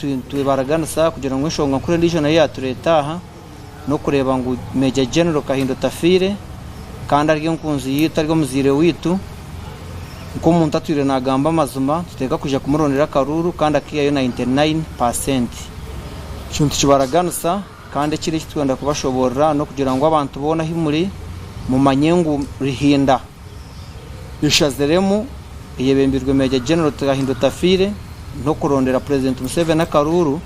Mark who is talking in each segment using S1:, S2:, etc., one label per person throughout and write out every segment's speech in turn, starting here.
S1: nitubaraganisa kugira ngu enshonga nkuru endiijo nayo yaatureeta aha n'okureeba ngu Major General Kahinda Otafiire kandi ari enkunzi yaitu ari omuzaire waitu nk'omuntu atwire naagamba amazima nituteekwa kwija kumurondera akaruuru kandi akaihayo 99%. Ekyo nitukibaraganisa kandi ekindi eki turikwenda kubashoboorora n'okugira ngu abantu boona ahu muri mumanye ngu Ruhinda eshaziremu eyebembirwe Major General Kahinda Otafiire n'okurondera Purezidenti Museveni akaruuru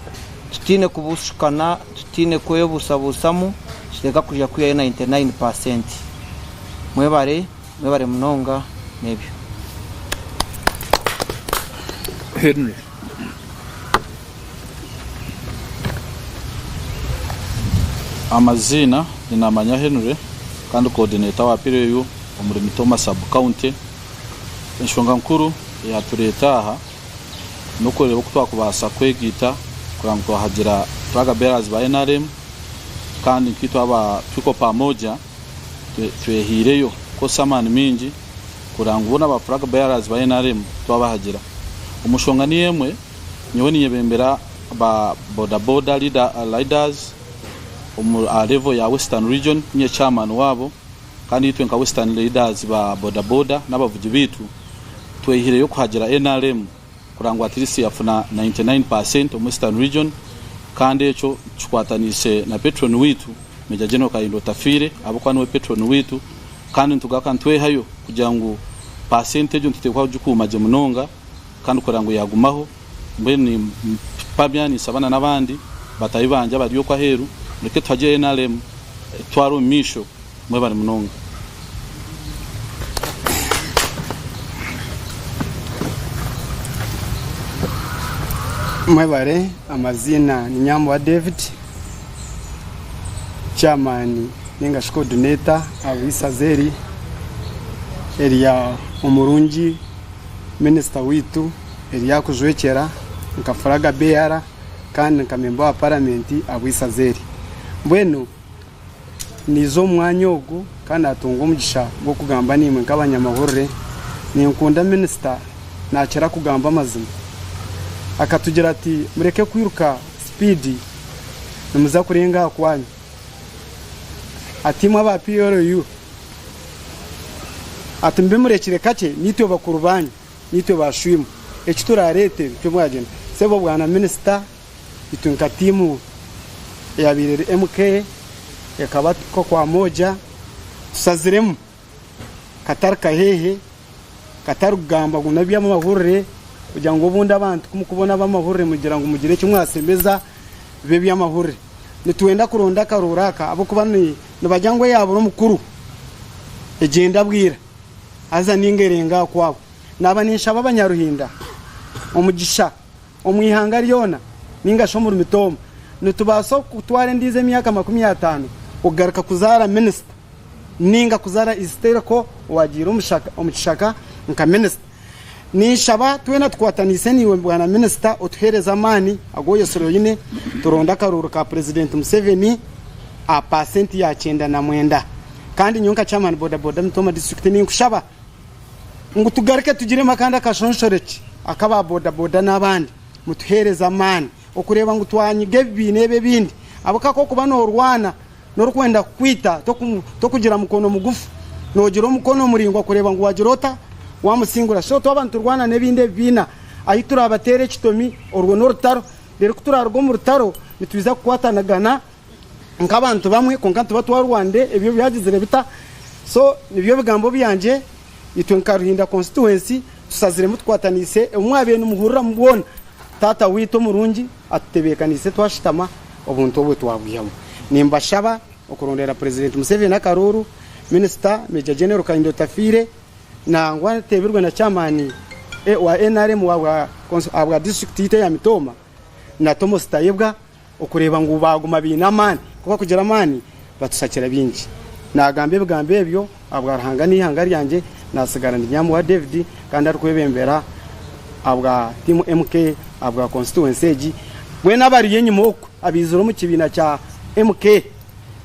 S1: tutaine kubushukana, tutaine kwebusabusamu, nituteekwa kwija kwihayo 99%. Mwebare, mwebare munonga n'ebyo.
S2: Henry.
S3: Amaziina ni Namanya Henry kandi coordinator wa PLU omuri Mitooma sub county. Enshonga nkuru eyatureeta aha n'okureeba oku twakubaasa kwegaita kureba ngu twahagira flag bearers ba nrm kandi nkaitwe aba Tuko Pamoja twehaireyo kukozesa amaani maingi kureba ngu boona ba flag bearers ba nrm twabahagira. Omu nshonga niyo emwe, nyowe ninyebembera ba boda boda riders omu aha level ya Western region, ninye chairman waabo kandi itwe nka Western leaders ba boda boda n'abavugi baitu twehireyo kuhagira nrm kureba ngu at least yafuna 99% omu Western region kandi ekyo tukikwataniise na patron waitu Major General Kahinda Otafiire ahabw'okuba niwe patron waitu kandi nitugaruka nitwehayo kugira ngu percent egyo nituteekwa kugikuuma gye munonga kandi kureba ngu yagumaho. Mbwenu nimpamya ninshaba na n'abandi bataahi bangye abari okwo aheeru mureke tuhagire nrm etutware omu maisho. Mwebare munonga.
S4: Mwebare, amaziina ni Nyambowa David, chairman ninga shi coordinator ahabw'eisaza eri erya Omurungi minisita waitu eryakujwekyera nka flag bearer kandi nka memba wa paramenti ahabw'eisaza eri. Mbwenu Niiza omu mwanya ogu kandi naatunga omugisha gw'okugamba naimwe nk'abanyamahurire. Ninkunda minisita naakira kugamba amazima. Akatugira ati mureke kwiruka sipiidi nimuza kurenga aha kwanyu. Ati imwe aba PLU, ati mube murekire kakye niitwe bakuru baanyu, niitwe ba shoimwe. Eki turaareete nikyo mwagyenda. Sebo bwana minisita. Itwe nka tiimu eyabaire eri MK ekaba Tuko Kwa Moja tushaziremu katari kaheehe katari kugamba ngu n'eby'amahurire kugira ngu obundi abantu ku mukubona ab'amahurire mugira ngu mugire eki mwashemeza bibe eby'amahurire. Nitwenda kuronda akaruuru aka ahabw'okuba nibagira ngu eyaabura omukuru egyenda bwira haza nainga erenga aha kwabo. Naaba ninshaba abanyaruhinda omugisha. Omu ihanga ryona ninga shi omuri mitooma, nitubaasa kutwara endiijo emyaka 50 kugaruka kuzaara minisita ninga kuzaara Isiteriko owagiire omu kishaka nka minisita. Ninshaba twena tukwataniise naiwe Bwana Minisita otuheereze amaani agu oyetsire oine turonde akaruuru ka Purezidenti Museveni aha paasenti ya 99. Kandi nyowe nka Chairman Boda Boda Mitooma Disiturikiti ninkushaba ngu tugaruke tugiremu akandi akashonshorekye ak'aba bodaboda n'abandi mutuheereze amaani okureeba ngu twanyiga ebibiina ebi ebindi ahabw'okuba ku orikuba noorwana n'orikwenda kukwita tokugira mukono mugufu noogira omukono muraingwa kureeba ngu waagira ota waamusingura so twaba niturwana n'ebindi ebibiina ahu turaabateere ekitomi orwo n'orutaro reero ku turaaruga omu rutaro nitwija kukwatanagana nk'abantu bamwe kwonka nituba twarwanire ebyo byagizire bita so nibyo bigambo byangye itwe nka Ruhinda constituency tushaziremu tukwataniise obu mwabaire nimuhurira bwona taata waitu omurungi atutebeekaniise twashutama obuntu obwo twabwihamu nimbashaba okurondera president Museveni akaruuru minisita Major General Kahinda Otafiire nangwa ateebirwe na chairman wa nrm ahabwa district yaitu eya Mitooma na Thomas Tayebwa Okureeba ngu baaguma baine amaani, ku bakugira amaani batushakira bingi. Naagamba ebigambo ebyo ahabwa Ruhanga n'eihanga ryangye, naatsigara ndi nyaamu wa David kandi arikwebembera ahabwa tiimu MK ahabwa constituency egi. Mbwenu abariyo enyima okwo abaizire omu kibiina kya MK,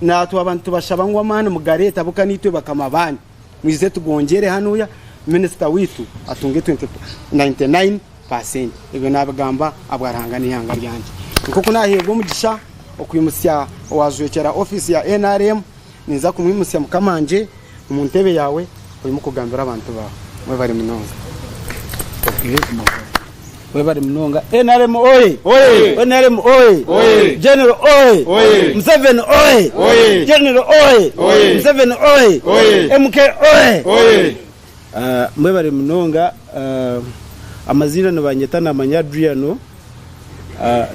S4: naatwaba nitubashaba ngu amaani mugareete ahabw'okuba naitwe bakama baanyu. Mwije tugongyere hanuya, minisita waitu atunge 99%. paasenti. Ebyo naabigamba ahabwa Ruhanga n'eihanga ryangye. Nk'oku naaheebwa omugisha okwimutsya owaajwekyera ofiisi ya nrm, ninza kumwimutsya mukama wangye omu ntebe yaawe orimu kugambira abantu baawe. Mwebare munonga.
S2: Webare munonga. Nrm oye! Nrm oye! General oye! Museveni oye! General oye! Museveni oye! MK oye! Mwebare munonga. Amaziina nibanyeta Namanya Adriano,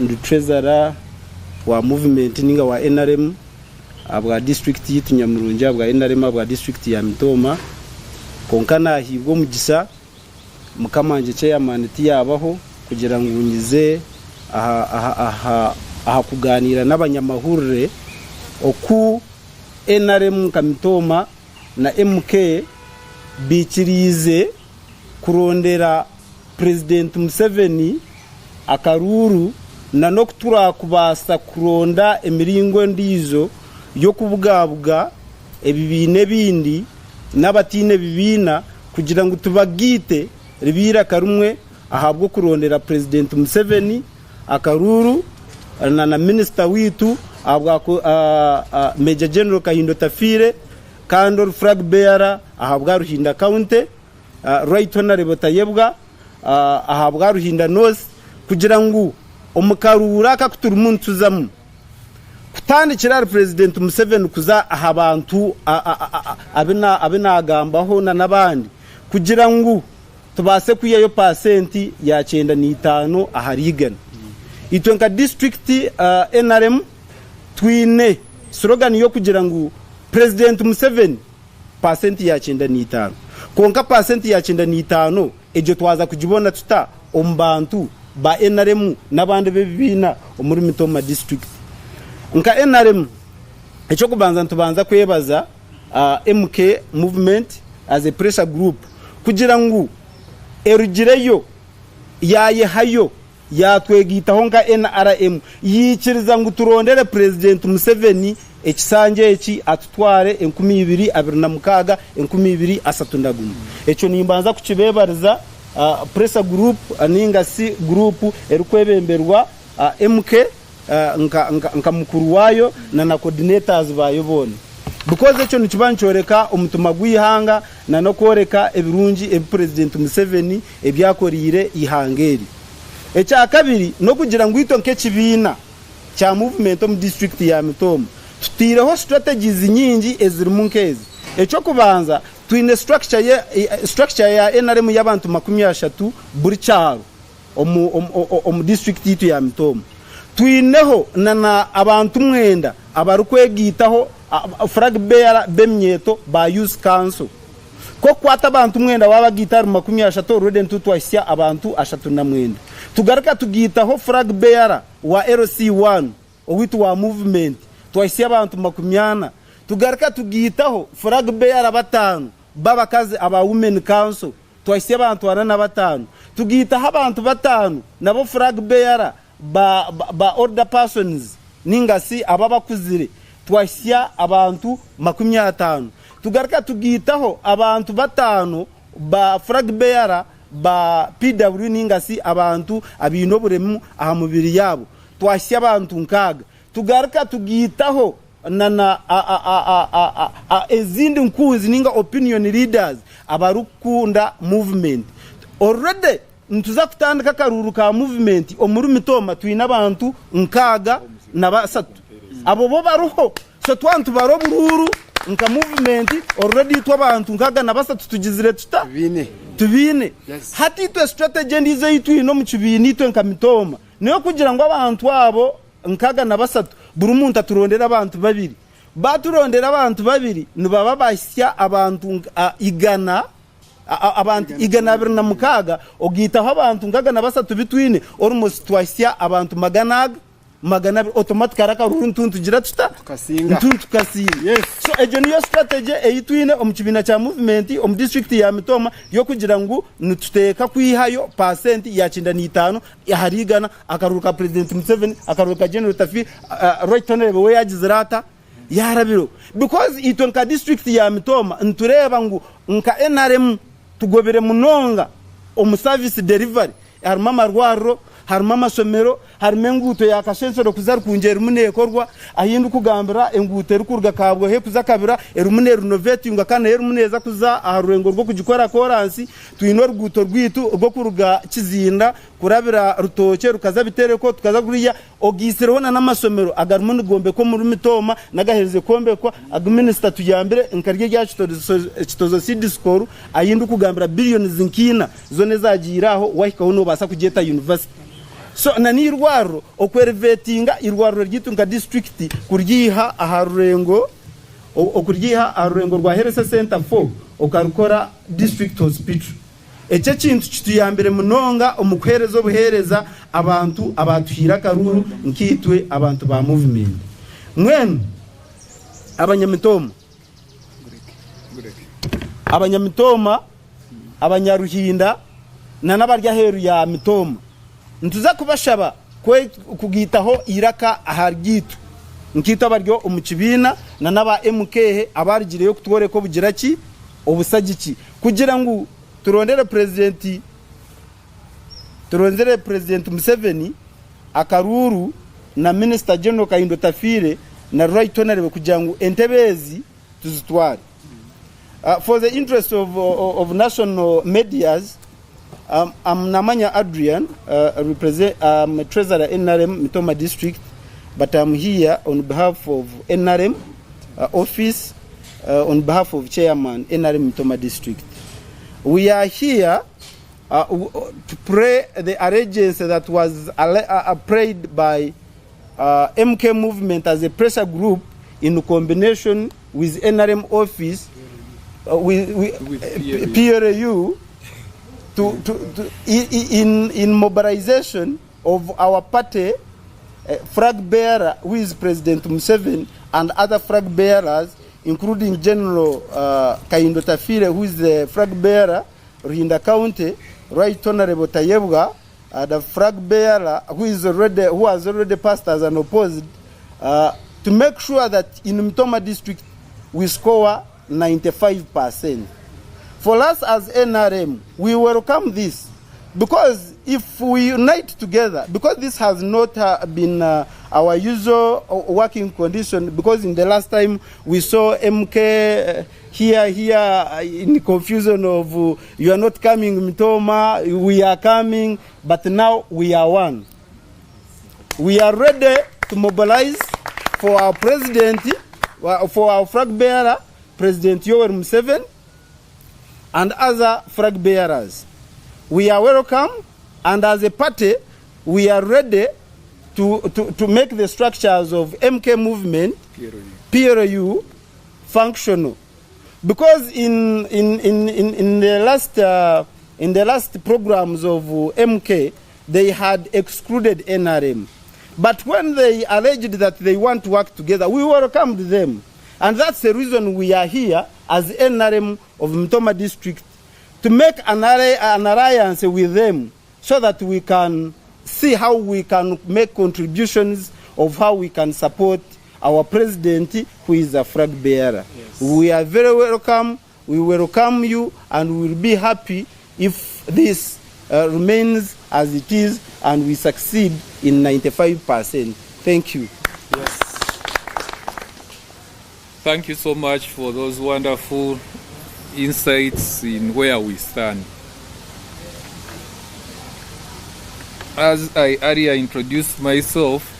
S2: ndi treasurer wa movement ninga wa nrm ahabwa district yitu Nyamurungi ahabwa nrm ahabwa district ya Mitooma. Kwonka nahiibwa omugisa Mukama wangye chairman tiyabaho kugira ngu nyize aha aha kuganiira n'abanyamahurire oku nrm nka Mitooma na MK baikiriize kurondera Purezidenti Museveni akaruuru na n'oku turakubaasa kuronda emiringo endiijo y'okubugabuga ebibiina ebindi n'abataine bibiina kugira ngu tubagaite ribe eiraka rimwe ahabw'okurondera Purezidenti Museveni akaruuru na minisita waitu ahabwa Major General Kahinda Otafiire kandi ori flag bearer ahabwa Ruhinda County, Right Honourable Tayebwa ahabwa Ruhinda North kugira ngu omu karuuru aka aku turimu nituzamu Kutandikira ahari Purezidenti Museveni kuza aha bantu abu naagambaho na n'abandi kugira ngu tubaase kwihayo paasenti ya 95 ahari igana. Itwe nka disiturikiti nrm twine sirogani y'okugira ngu Purezidenti Museveni paasenti ya 95. Kwonka paasenti ya 95 egyo twaza kugibona tuta omu bantu ba nrm n'abandi b'ebibiina omuri Mitooma disiturikiti. Nka nrm, eky'okubanza nitubanza kwebaza MK Movement as a pressure group kugira ngu erugireyo yaayehayo yaatwegaitaho nka nrm yaikiriza ngu turondere Purezidenti Museveni ekisanja eki atutware 2026, 2031. Ekyo nimbanza kukibeebariza Pressure Group ninga shi guruupu erikwebemberwa MK nka mukuru waayo na na coordinators baayo boona. Because ekyo nikiba nikyoreka omutima gw'eihanga na n'okworeka ebirungi ebi Purezidenti Museveni ebi akoreire eihanga eri. Ekyakabiri n'okugira ngu itwe nk'ekibiina kya movement omu disiturikiti ya Mitooma tutaireho strategies nyingi ezirimu nk'ezi, Eky'okubanza twine structure structure ya nrm y'abantu 30 buri kyaro omu disiturikiti yaitu ya Mitooma. Twineho na abantu mwenda abarikwegaitaho flag bearer b'eminyeeto ba Youth Council. Ku okukwata abantu mwenda waabagaita ahari 30 already nituba twahitsya abantu 39. Tugaruka tugaitaho flag bearer wa LC1 owaitu wa movement twahitsya abantu 40. Tugaruka tugaitaho flag bearer bataano b'abakazi aba Women Council twahitsya abantu 45. Tugaitaho abantu bataano nabo flag bearer ba ba older persons ninga shi abo abakuzire twahitsya abantu 50. Tugaruka tugaitaho abantu bataano ba flag bearer ba PW ninga shi abantu abaine oburemu aha mubiri yaabo twahitsya abantu nkaaga. Tugaruka tugaitaho na na ezindi nkunzi ninga opinion leaders abarikukunda movement. Already nituza kutandika akaruuru ka movement omuri Mitooma twine abantu 63 abo bo bariho. So twaba nitubara oburuuru nka movement already itwe abantu 63 tugizire tuta? Tubiine. Hati itwe strategy endiijo ei twine omu kibiina itwe nka Mitooma n'eyokugira ngu abantu abo 63 buri muntu aturondere abantu babiri. Baturondera abantu babiri nibaba bahitsya abantu igana abantu 126 ogaitaho abantu 63 bitwine almost twahitsya abantu magana aga 200 automatically akaruuru nitugira tuta? Nitukasinga. So egyo niyo strategy ei twine omu kibiina kya movement omu district ya Mitooma y'okugira ngu nituteeka kwihayo paasenti ya 95 ahari igana akaruuru ka President Museveni, akaruuru ka General Tafi, Right Honourable we yagizire ata? Yaarabireho. Because itwe nka district ya Mitooma nitureeba ngu nka nrm tugobire munonga omu service delivery. harimu amarwariro, harimu amashomero, harimu enguuto ya Kashensero kuza Rukungiri erimu neekorwa, ahu ndikugambira enguuto erikuruga Kabwohe kuza Kabira erimu neerinovetingwa kandi nayo erimu neeza kuza aha rurengo rw'okugikora koransi. Twine oruguuto rwaitu rw'okuruga Kizinda kurabira Rutookye rukaza Bitereko tukaza kuriya, ogaitsireho na n'amashomero agarimu nigombekwa omuri Mitooma n'agaherize kwombekwa agu minisita atuyambire nka ryo erya Kitozo Seed School ahu ndikugambira billions nka ina zoona ezagiire aho wahikaho nobaasa kugyeta university. So na n'eirwariro oku elevatinga eirwariro ryaitu nka district kuryiha aha rurengo okuryiha aha rurengo rwa Health Centre 4 okarukora district hospital. Eki ekintu kituyambire munonga omu kuheereza obuheereza abantu abaatuhaire akaruuru nkaitwe abantu ba movement. Mbwenu abanyamitooma, abanyamitooma, abanyaruhinda na n'abari aheeru ya mitooma nituza kubashaba kugaitaho eiraka aha ryaitu nkaitwe abari omu kibiina na n'aba MK abarugireyo kutworeka obugira ki? Obusagiki kugira ngu turondere Purezidenti turondere Purezidenti Museveni akaruuru na Minisita General Kahinda Otafiire na Right Honourable kugira ngu entebe ezi tuzitware. For the interest of, of national medias, I'm Namanya Adrian, represent, I'm a treasurer NRM Mitooma district, but I'm here on behalf of NRM office on behalf of chairman NRM Mitooma district. We are here to pray the allegiance that was prayed by MK movement as a pressure group in combination with NRM office with PLU to in mobilization of our party flag bearer who is President Museveni and other flag bearers including General Kahinda Otafiire who is the flag bearer Ruhinda County, Right Honorable Tayebwa, the flag bearer who is already who has already passed as an opposed to make sure that in Mitooma district we score 95%. For us as NRM, we welcome this because if we unite together, because this has not been our usual working condition, because in the last time we saw MK here in confusion of you are not coming Mitooma, we are coming, but now we are one. We are ready to mobilize for our president, for our flag bearer, President Yoweri Museveni, and other flag bearers. We are welcome, and as a party, we are ready to make the structures of MK movement, PLU, functional. Because in the last programs of MK, they had excluded NRM. But when they alleged that they want to work together, we welcomed them. And that's the reason we are here as NRM of Mitooma district to make an alliance with them so that we can see how we can make contributions of how we can support our president who is a flag bearer. Yes. We are very welcome. We welcome you and we will be happy if this remains as it is and we succeed in 95%. Thank you.
S5: Yes. Thank you so much for those wonderful insights in where we stand. As I earlier introduced myself,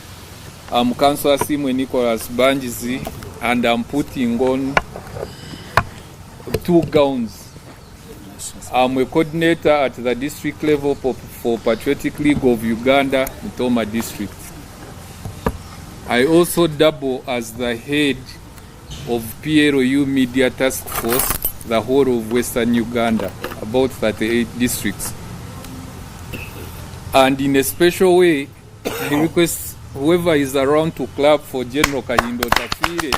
S5: I'm Councillor Simwe Nicholas Banjisi, and I'm putting on two gowns. I'm a coordinator at the district level for Patriotic League of Uganda, Mitooma District. I also double as the head of PLU Media Task Force, the whole of Western Uganda, about 38 districts. And in a special way, I request whoever is around to clap for General Kahinda Otafiire.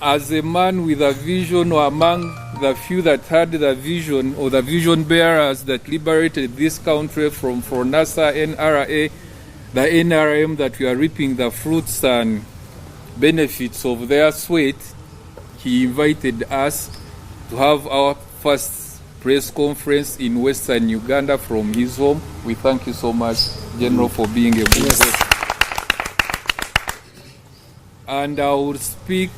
S5: As a man with a vision, or among the few that had the vision, or the vision bearers that liberated this country from FRONASA, NRA, the NRM, that we are reaping the fruits and benefits of their sweat, he invited us to have our first press conference in Western Uganda from his home. We thank you so much, General, for being a good host. And I will speak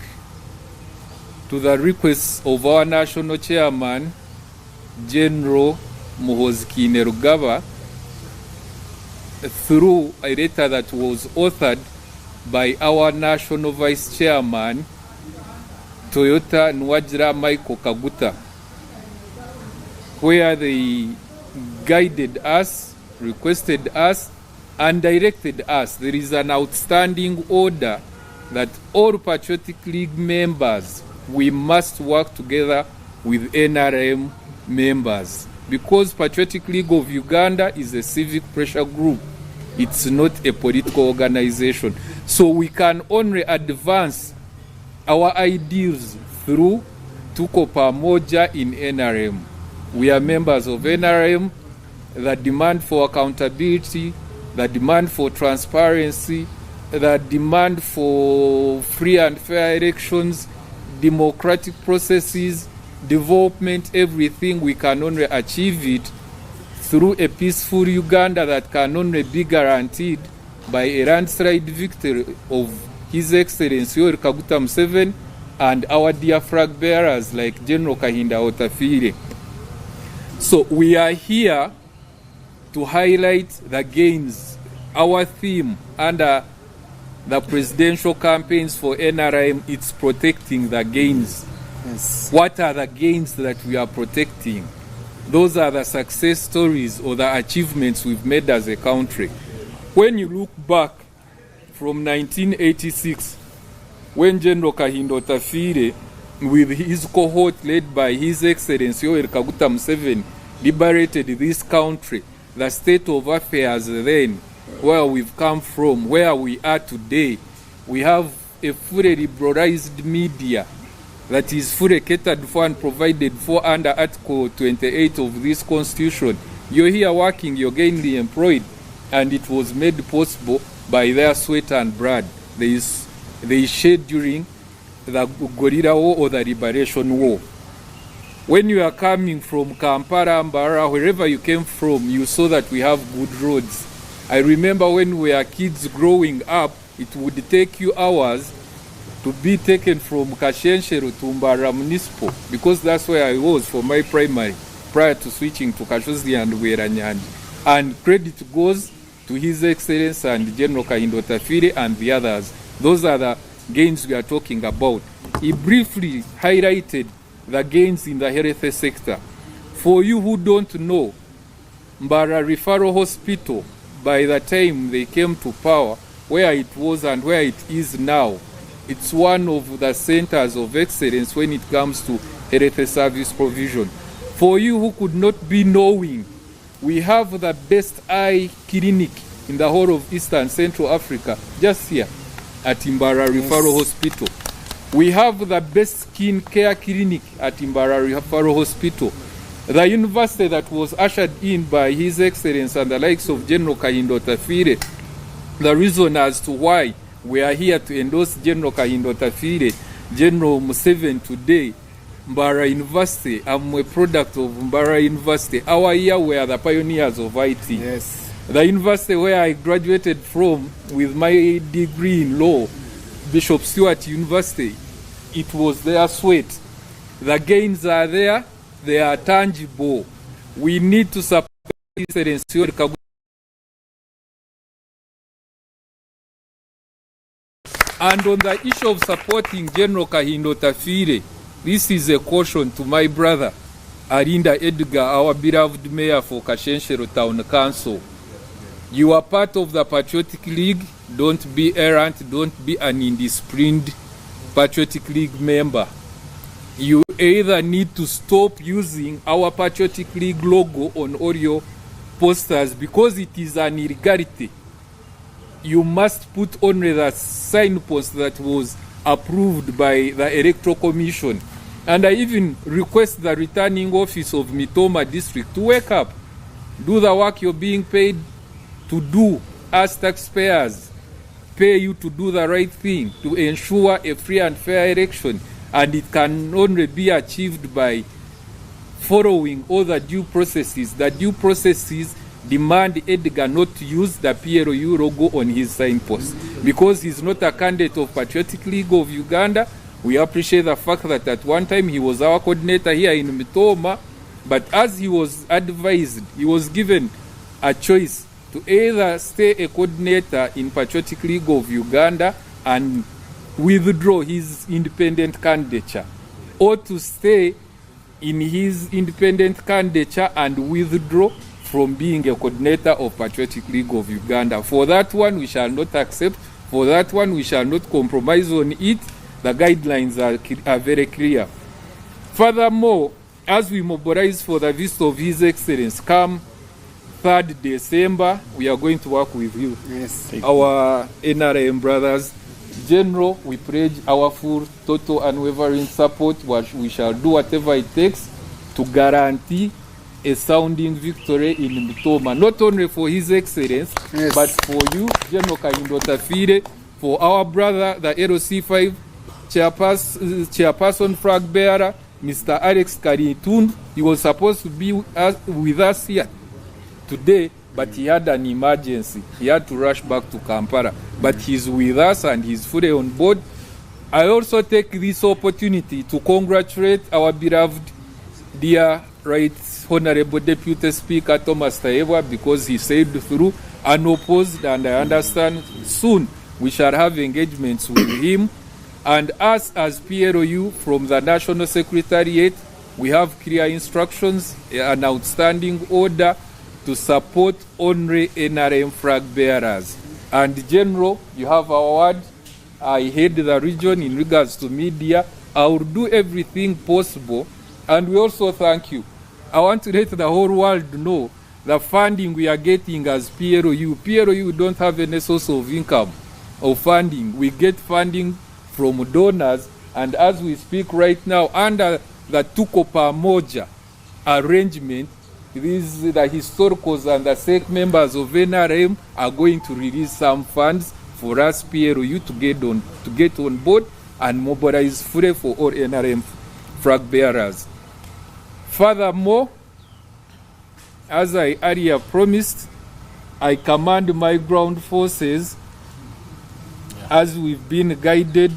S5: to the requests of our national chairman, General Muhoozi Kainerugaba, through a letter that was authored by our national vice chairman, Toyota Nuwagira Michael Kaguta, where they guided us, requested us, and directed us. There is an outstanding order that all Patriotic League members, we must work together with NRM members because Patriotic League of Uganda is a civic pressure group. It's not a political organization. So we can only advance our ideals through Tuko Pamoja in NRM. We are members of NRM. The demand for accountability, the demand for transparency, the demand for free and fair elections, democratic processes, development, everything, we can only achieve it through a peaceful Uganda that can only be guaranteed by a landslide victory of His Excellency Yoweri Kaguta Museveni and our dear flag bearers like General Kahinda Otafiire. So we are here to highlight the gains. Our theme under the presidential campaigns for NRM, it's protecting the gains.
S4: Yes.
S5: What are the gains that we are protecting? Those are the success stories or the achievements we've made as a country. When you look back from 1986, when General Kahinda Otafiire, with his cohort led by His Excellency Yoweri Kaguta Museveni, liberated this country, the state of affairs then, where we've come from, where we are today, we have a fully liberalized media that is fully catered for and provided for under Article 28 of this Constitution. You're here working, you're gainly employed, and it was made possible by their sweat and blood. They shed during the Gorilla War or the Liberation War. When you are coming from Kampala, Mbarara, wherever you came from, you saw that we have good roads. I remember when we were kids growing up, it would take you hours to be taken from Kashenshero to Mbarara Municipal, because that's where I was for my primary prior to switching to Kashozi and Bweranyangi. And credit goes to His Excellency and General Kahinda Otafiire and the others. Those are the gains we are talking about. He briefly highlighted the gains in the health sector. For you who don't know, Mbarara Referral Hospital, by the time they came to power, where it was and where it is now, it's one of the centers of excellence when it comes to health service provision. For you who could not be knowing, we have the best eye clinic in the whole of Eastern Central Africa, just here at Mbarara Referral Hospital. We have the best skin care clinic at Mbarara Referral Hospital. The university that was ushered in by His Excellency and the likes of General Kahinda Otafiire, the reason as to why we are here to endorse General Kahinda Otafiire, General Museveni today, Mbarara University, I'm a product of Mbarara University. Our year, we are the pioneers of IT.
S4: Yes.
S5: The university where I graduated from with my degree in law, Bishop Stewart University, it was their sweat. The gains are there, they are tangible. We need to support Excellency Yoweri Kaguta. And on the issue of supporting General Kahinda Otafiire, this is a caution to my brother, Arinda Edgar, our beloved mayor for Kashenshero Town Council. You are part of the Patriotic League. Don't be errant. Don't be an indisciplined Patriotic League member. You either need to stop using our Patriotic League logo on all your posters because it is an illegality. You must put only the signpost that was approved by the Electoral Commission. And I even request the returning office of Mitooma District to wake up, do the work you're being paid to do as taxpayers, pay you to do the right thing, to ensure a free and fair election. And it can only be achieved by following all the due processes. The due processes demand Edgar not to use the PLU logo on his signpost because he's not a candidate of Patriotic League of Uganda. We appreciate the fact that at one time he was our coordinator here in Mitooma, but as he was advised, he was given a choice to either stay a coordinator in Patriotic League of Uganda and withdraw his independent candidature, or to stay in his independent candidature and withdraw from being a coordinator of Patriotic League of Uganda. For that one, we shall not accept. For that one, we shall not compromise on it. The guidelines are, are very clear. Furthermore, as we mobilize for the visit of His Excellency, come 3rd December, we are going to work with you.
S4: Yes.
S5: Our NRM brothers, General, we pledge our full, total, unwavering support. We shall do whatever it takes to guarantee a sounding victory in Mitooma, not only for His Excellency,
S4: Yes.
S5: but for you, General Kahinda Otafiire, for our brother, the LC5 chairperson, chairperson flag bearer, Mr. Alex Kalintundu. He was supposed to be with us here today, but he had an emergency. He had to rush back to Kampala. But he's with us and he's fully on board. I also take this opportunity to congratulate our beloved dear Right Honorable Deputy Speaker Thomas Tayebwa because he sailed through unopposed, and I understand soon we shall have engagements with him. And us as PLU from the National Secretariat, we have clear instructions, an outstanding order to support only NRM flag bearers. And General, you have our word. I head the region in regards to media. I will do everything possible. And we also thank you. I want to let the whole world know the funding we are getting as PLU. PLU don't have any source of income or funding. We get funding from donors. And as we speak right now, under the Tuko Pamoja arrangement, these the historicals and the SEC members of NRM are going to release some funds for us PLU to get on board and mobilize fully for all NRM flag bearers. Furthermore, as I earlier promised, I command my ground forces as we've been guided.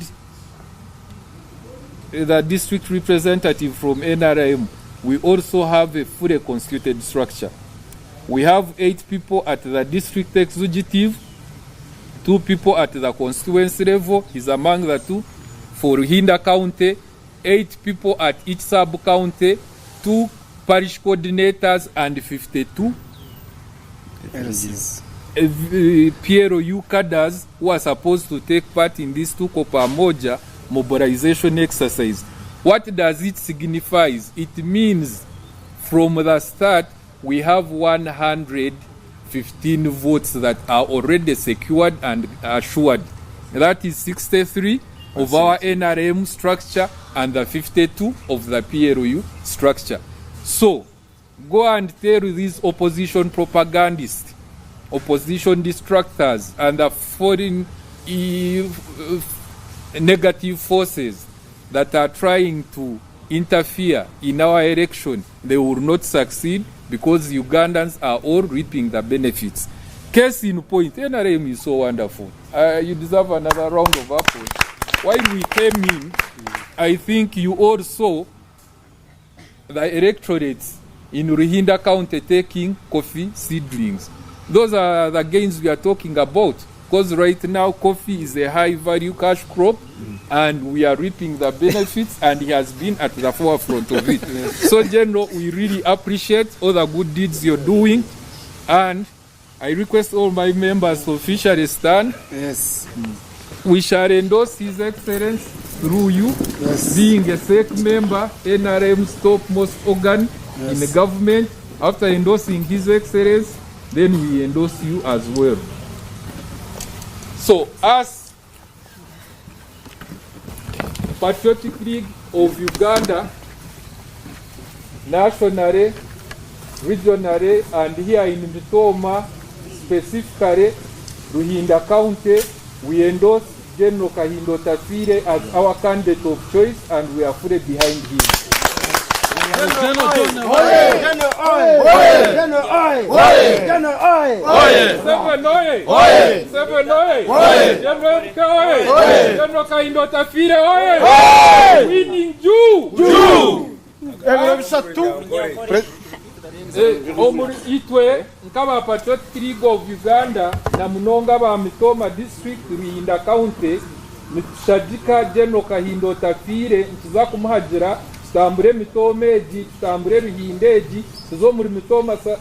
S5: The district representative from NRM, we also have a fully constituted structure. We have 8 people at the district executive, 2 people at the constituency level, he's among the 2, for Ruhinda County, 8 people at each sub-county, 2 parish coordinators, and 52
S4: LCs.
S5: PLU cadres who are supposed to take part in this Tuko Pamoja mobilization exercise. What does it signify? It means from the start we have 115 votes that are already secured and assured. That is 63 of our NRM structure and the 52 of the PLU structure. So go and tell these opposition propagandists, opposition distractors, and the foreign negative forces that are trying to interfere in our election. They will not succeed because Ugandans are all reaping the benefits. Case in point, NRM is so wonderful. You deserve another round of applause. While we came in, I think you all saw the electorates in Ruhinda County taking coffee seedlings. Those are the gains we are talking about, because right now coffee is a high value cash crop and we are reaping the benefits, and he has been at the forefront of it. So General, we really appreciate all the good deeds you're doing, and I request all my members to officially stand.
S4: Yes.
S5: We shall endorse His Excellency through you,
S4: Yes.
S5: being a SEC member, NRM's topmost organ in the government. After endorsing His Excellency, then we endorse you as well. So, as Patriotic League of Uganda, nationally, regionally, and here in Mitooma, specifically Ruhinda County, we endorse General Kahinda Otafiire as our candidate of choice, and we are fully behind him. Museveni oye! Museveni oye! General MK oye! General Kahinda Otafiire oye! Winning juu!
S4: Ebiro bishatu.
S5: Omuri itwe nk'aba Patriotic League of Uganda na munonga aba Mitooma District, Ruhinda County, nitushagika General Kahinda Otafiire, nituza kumuhagira tutambure Mitooma egi, tutambure Ruhinda egi, tuze omuri Mitooma tuze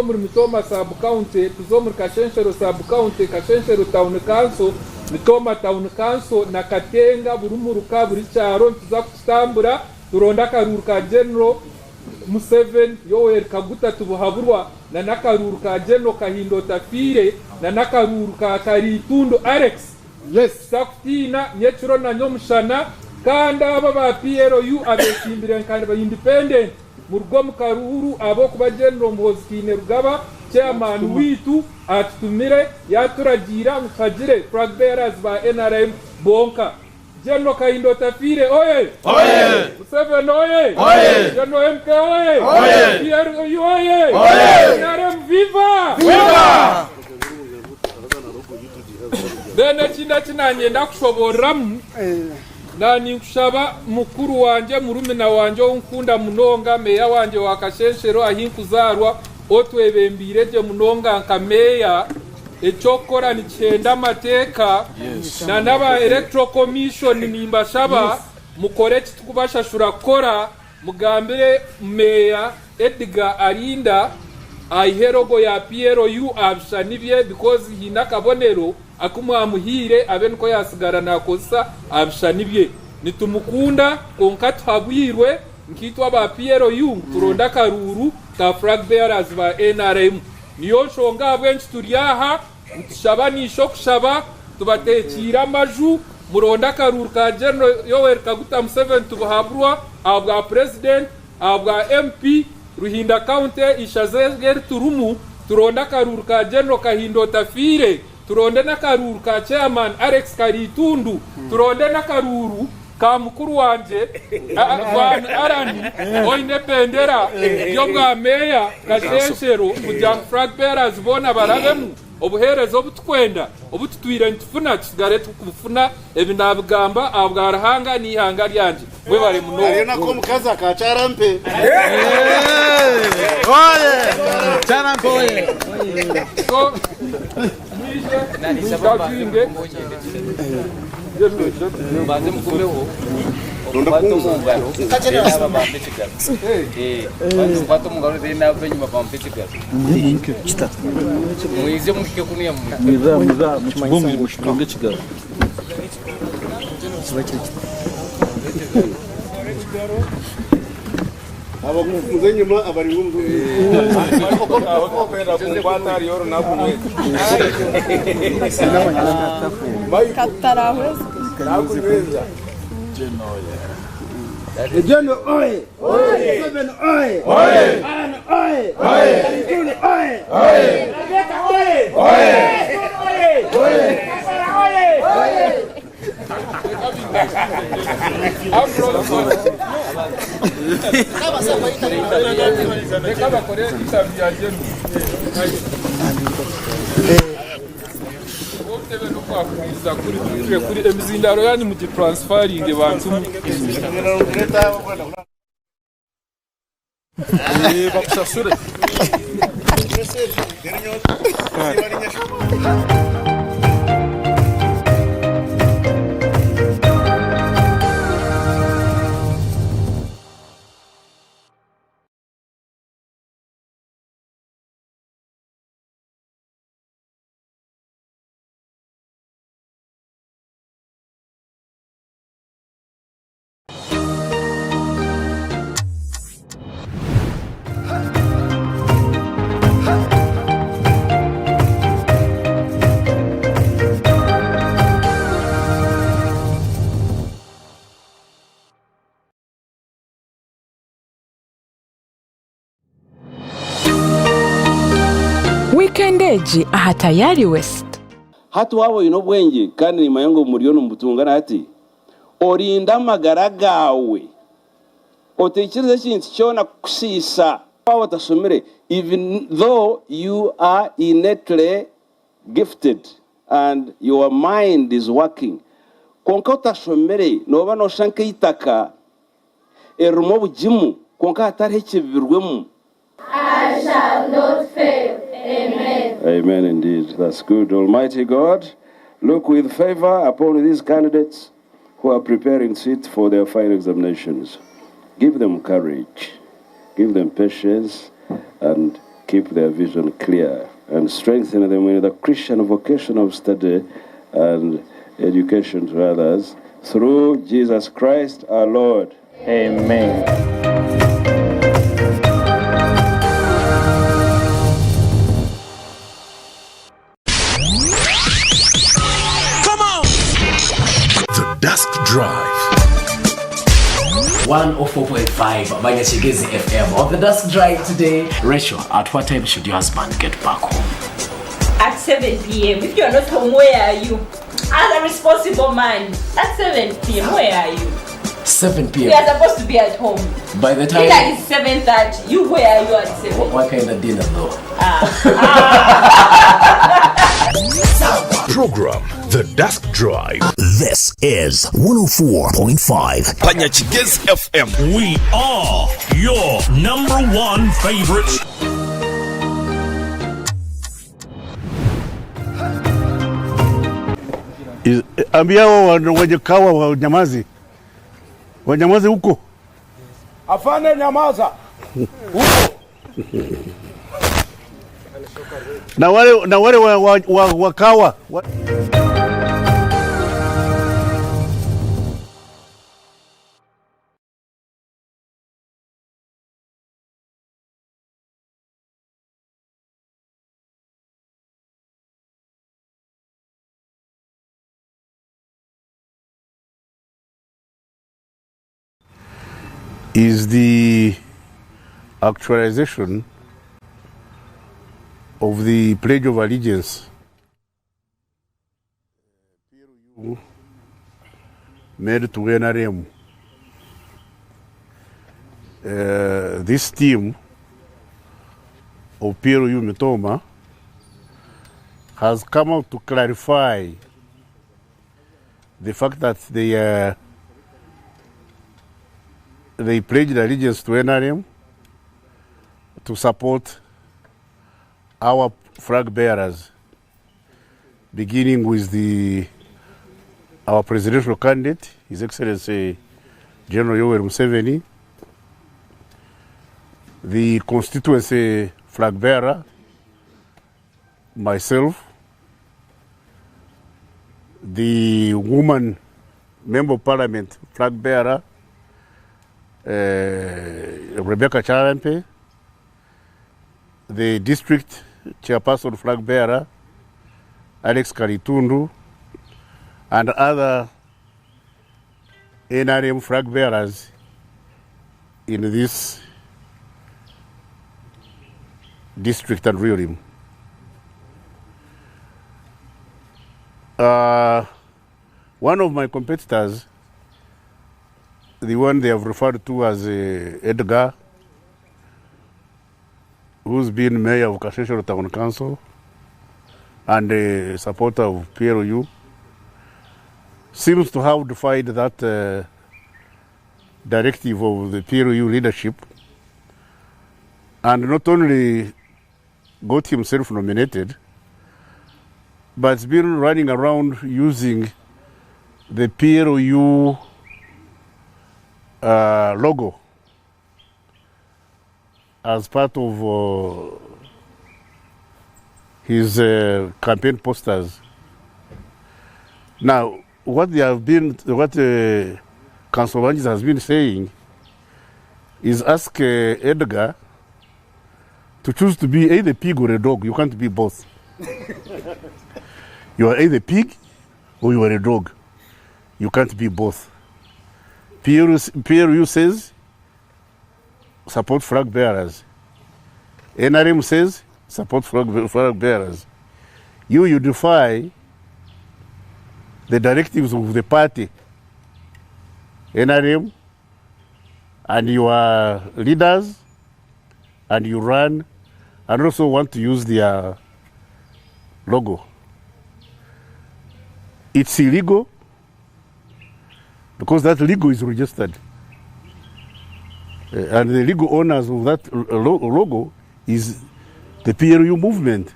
S5: omuri Mitooma Sub County, tuze omuri Kashenshero Sub County, Kashenshero Town Council, Mitooma Town Council na Katenga, buri muruka, buri kyaro nituza kukitambura turonde akaruuru ka General Museveni Yoweri Kaguta Tibuhaburwa na n'akaruuru ka General Kahinda Otafiire na n'akaruuru ka Karitundu Alex. Tutakutiina nyekiro na nyomushana kandi abo aba PLU abetsimbire nka ba independent muruge omu karuuru ahabw'okuba General Muhoozi Kainerugaba chairman waitu atutumire yaturagiira ngu tuhagire flag bearers ba nrm bonka. General Kahinda Otafiire oye! Museveni oye! General MK oye! PLU oye! NRM viva! Then ekindi eki nanyenda kushoboororamu, naninkushaba mukuru wangye, murumina wangye ou nkunda munonga, meeya wangye wa Kashenshero ahi nkuzaarwa, otwebembeire gye munonga nka meeya, Eky'okukora nikihenda amateeka na n'aba Electoral Commission nimbashaba mukore eki tukubashashura kukora mugambire Meeya Edgar Arinda aihe logo ya PLU aha bishushani bye because haine akabonero aku mwamuhaire abe niko yasigara nakozesa aha bishushani bye. Nitumukunda kwonka tuhabwirwe nkaitwe aba PLU ngu turonde akaruuru ka flag bearers ba nrm. Niyo nshonga ahabw'enki turi aha, nitushaba naishe okushaba, tubateekiire amaju, muronde akaruuru ka General Yoweri Kaguta Museveni Tibuhaburwa ahabwa Purezidenti, ahabwa MP, Ruhinda County, eishaza eri turimu, turonde akaruuru ka General Kahinda Otafiire, turonde n'akaruuru ka Chairman Alex Karitundu, turonde n'akaruuru ka mukuru wangye Van Allan oine ebendera y'obwa meeya Kashenshero kugira ngu flag bearers boona barabemu obuheereza obu tukwenda obu tutwire nitufuna tusigare tukubufuna. Ebi nabigamba ahabwa Ruhanga n'eihanga ryangye. Mwebare munonga.
S6: Hariyo n'ak'omukazi aka Kyarampe.
S5: So mwije mwintaviewinge.
S7: Mbanze mugumeho okukwata omu ngaro then aba bampe ekigaro. Mbanze mukwate omu ngaro then aba enyima bampe ekigaro. Mwije muhike kunuya
S3: Mukitunge ekigaro.
S6: Abakuza enyima abaringa omu
S4: General oye! Museveni oye! Alan oye! Karituni oye! Kabeta oye! Oye! Kasara oye!
S5: Reka bakore interview ya General. Obutebe n'okwakuriza kuri twizire kuri emizindaro yanyu mugitransfaringe bantu mwe.
S3: Bakushashure.
S8: Wiikenda egi aha Tayari West.
S9: Hati waaba oine obwengye, kandi nimmanya ngu muriyo nimubutungana hati, orinde amagara gaawe. Otaikiriza ekintu kyona kukushiisha. Waaba otashomire, even though you are innately gifted and your mind is working, kwonka otashomire nooba nooshusha nk'eitaka eririmu obugimu kwonka hatariho ekibibirwemu.
S10: I shall not fail. Amen.
S9: Amen indeed. That's good. Almighty God, look with favor upon these candidates who are preparing to sit for their final examinations. Give them courage, give them patience, and keep their vision clear, and strengthen them in the Christian vocation of study and education to others through Jesus Christ our Lord.
S11: Amen.
S12: The Dusk Drive.
S13: 104.5 Banyachigezi FM. On the Dusk Drive today, Rachel, at what time should your husband get back home?
S14: At 7 p.m. If you're not home, where are you? As a responsible man, at 7 p.m., where are you?
S13: 7 p.m.
S14: We are supposed to be at home.
S13: By the time
S14: dinner is 7:30. You where are you at 7?
S13: What, what kind of dinner though?
S14: Ah.
S12: Program The Dusk Drive.
S15: This is 104.5
S12: Panyachigezi FM.
S15: We are your number one favorite.
S6: Ambia hao wenye kawa wanyamaze, wanyamaze huko.
S16: Afande, nyamaza huko.
S6: Na wale, na wale wa, wa, wa, wakawa wa... is the actualization of the Pledge of Allegiance made to NRM. This team of PLU Mitooma has come out to clarify the fact that they pledged allegiance to NRM to support our flag bearers, beginning with our presidential candidate, His Excellency General Yoweri Museveni, the constituency flag bearer, myself, the woman member of parliament flag bearer, Rebecca Kyarampe, the district chairperson flag bearer, Alex Karitundu, and other NRM flag bearers in this district and realm. One of my competitors, the one they have referred to as Edgar, who's been mayor of Kasese Town Council and a supporter of PLU, seems to have defied that directive of the PLU leadership, and not only got himself nominated, but has been running around using the PLU logo as part of his campaign posters. Now, what they have been, what Councillor Banjis has been saying is ask Edgar to choose to be either pig or a dog. You can't be both. You are either pig or you are a dog. You can't be both. PLU says support flag bearers. NRM says support flag bearers. You defy the directives of the party, NRM, and your leaders and you run and also want to use their logo. It's illegal because that legal is registered. And the legal owners of that logo is the PLU movement.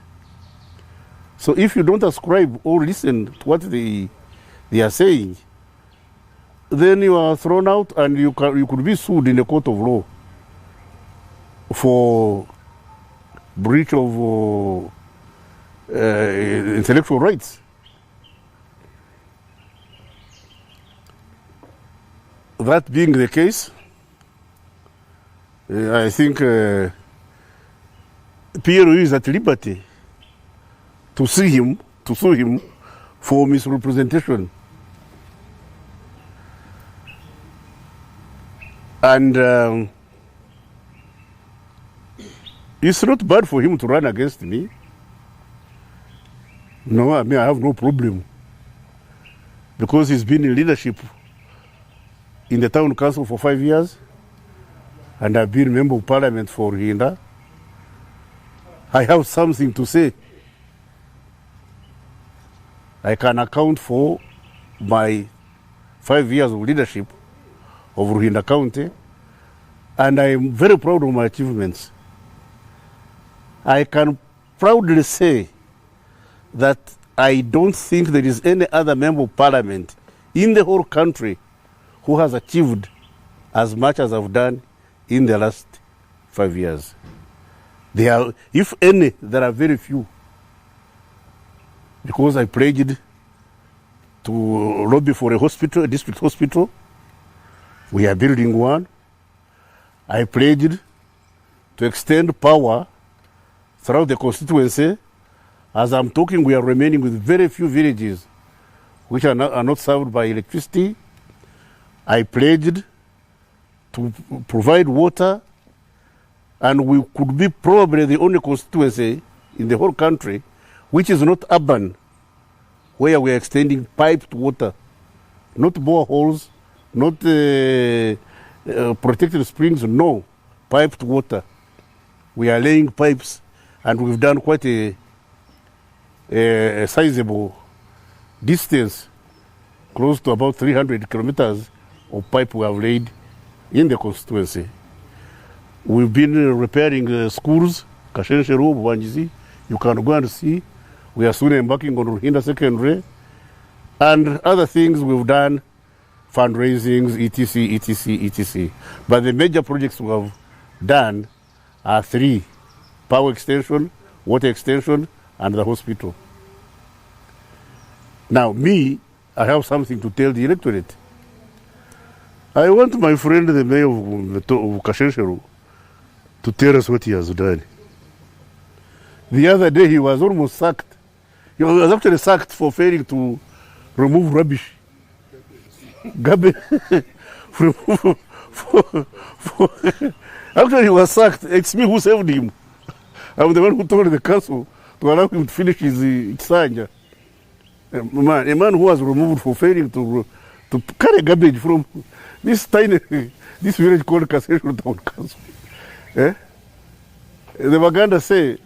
S6: So if you don't ascribe or listen to what they are saying, then you are thrown out and you could be sued in the court of law for breach of intellectual rights. That being the case, I think PLU is at liberty to sue him for misrepresentation. And it's not bad for him to run against me. No, I mean, I have no problem. Because he's been in leadership in the town council for 5 years, and I've been member of parliament for Ruhinda. I have something to say. I can account for my 5 years of leadership of Ruhinda County, and I am very proud of my achievements. I can proudly say that I don't think there is any other member of parliament in the whole country who has achieved as much as I've done in the last 5 years. If any, there are very few. Because I pledged to lobby for a hospital, a district hospital. We are building one. I pledged to extend power throughout the constituency. As I'm talking, we are remaining with very few villages which are not served by electricity. I pledged to provide water, and we could be probably the only constituency in the whole country which is not urban, where we are extending piped water, not boreholes, not protected springs, no, piped water. We are laying pipes, and we've done quite a sizable distance, close to about 300 kilometers of pipe we have laid in the constituency. We've been repairing schools, Kashenshero, Bubangizi. You can go and see. We are soon embarking on Ruhinda Secondary and other things we've done, fundraisings, etc., etc., etc. But the major projects we have done are three: power extension, water extension, and the hospital. Now, me, I have something to tell the electorate. I want my friend, the mayor of Kashenshero, to tell us what he has done. The other day, he was almost sacked. He was actually sacked for failing to remove rubbish. Garbage. Actually, he was sacked. It's me who saved him. I'm the one who told the council to allow him to finish his kisanja. A man who was removed for failing to carry garbage from this tiny, this village called Kashenshero Town Council. The Baganda say,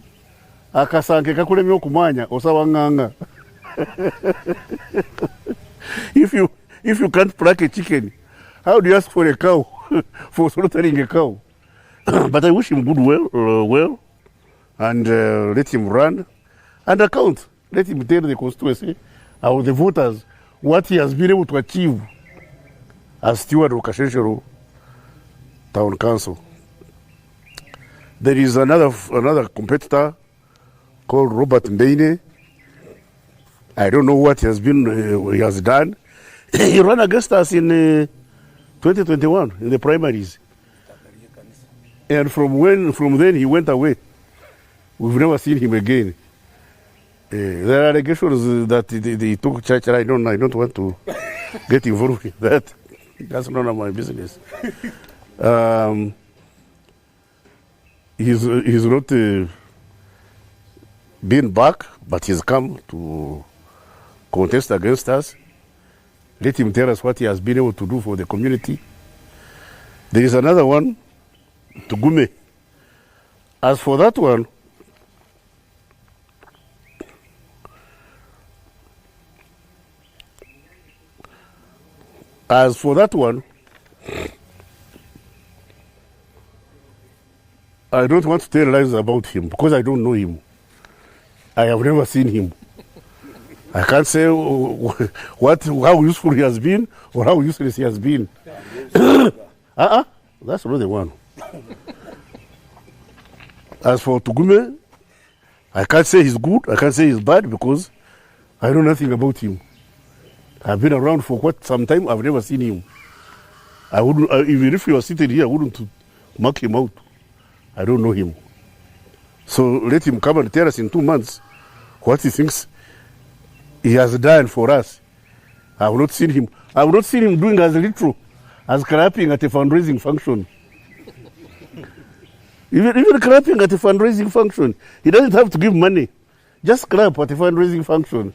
S6: akasanke kakulemye okumanya osaba nganga. If you can't pluck a chicken, how do you ask for a cow for slaughtering a cow? But I wish him good well, and let him run and account. Let him tell the constituency or the voters what he has been able to achieve as steward of Kashenshero Town Council. There is another competitor called Robert Mbeine. I don't know what he has done. He ran against us in 2021 in the primaries, and from then he went away. We've never seen him again. There are allegations that they took church. I don't. I don't want to get involved in that. That's none of my business. He's not been back, but he's come to contest against us. Let him tell us what he has been able to do for the community. There is another one, Tugume. As for that one, as for that one, I don't want to tell lies about him because I don't know him. I have never seen him. I can't say what how useful he has been or how useless he has been. Uh-uh, that's not the one. As for Tugume, I can't say he's good, I can't say he's bad because I know nothing about him. I've been around for quite some time, I've never seen him. I wouldn't, even if he was sitting here, I wouldn't mark him out. I don't know him. So let him come and tell us in 2 months what he thinks he has done for us. I have not seen him. I have not seen him doing as little as clapping at a fundraising function. Even clapping at a fundraising function, he doesn't have to give money. Just clap at a fundraising function.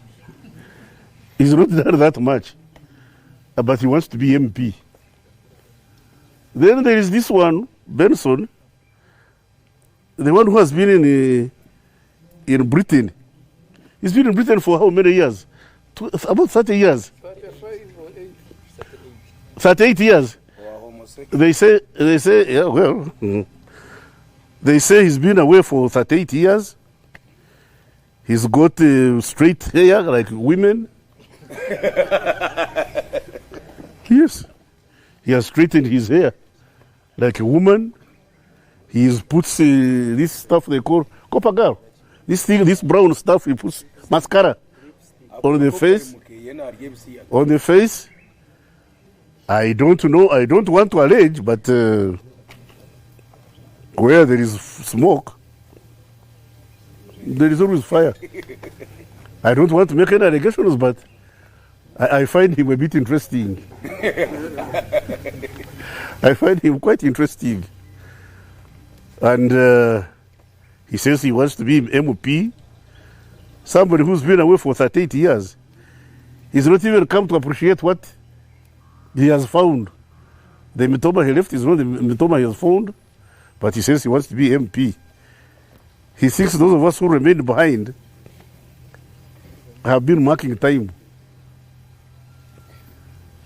S6: He's not done that much. But he wants to be MP. Then there is this one, Benson, the one who has been in Britain. He's been in Britain for how many years? About 30 years. 38 years. They say, they say, yeah, well, They say he's been away for 38 years. He's got straight hair like women. Yes. He has straightened his hair like a woman. He puts this stuff they call copper girl. This thing, this brown stuff, he puts mascara on the face. On the face. I don't know. I don't want to allege, but where there is smoke, there is always fire. I don't want to make any allegations, but I find him a bit interesting. I find him quite interesting. And he says he wants to be MP. Somebody who's been away for 38 years. He's not even come to appreciate what he has found. The Mitooma he left is not the Mitooma he has found, but he says he wants to be MP. He thinks those of us who remained behind have been marking time.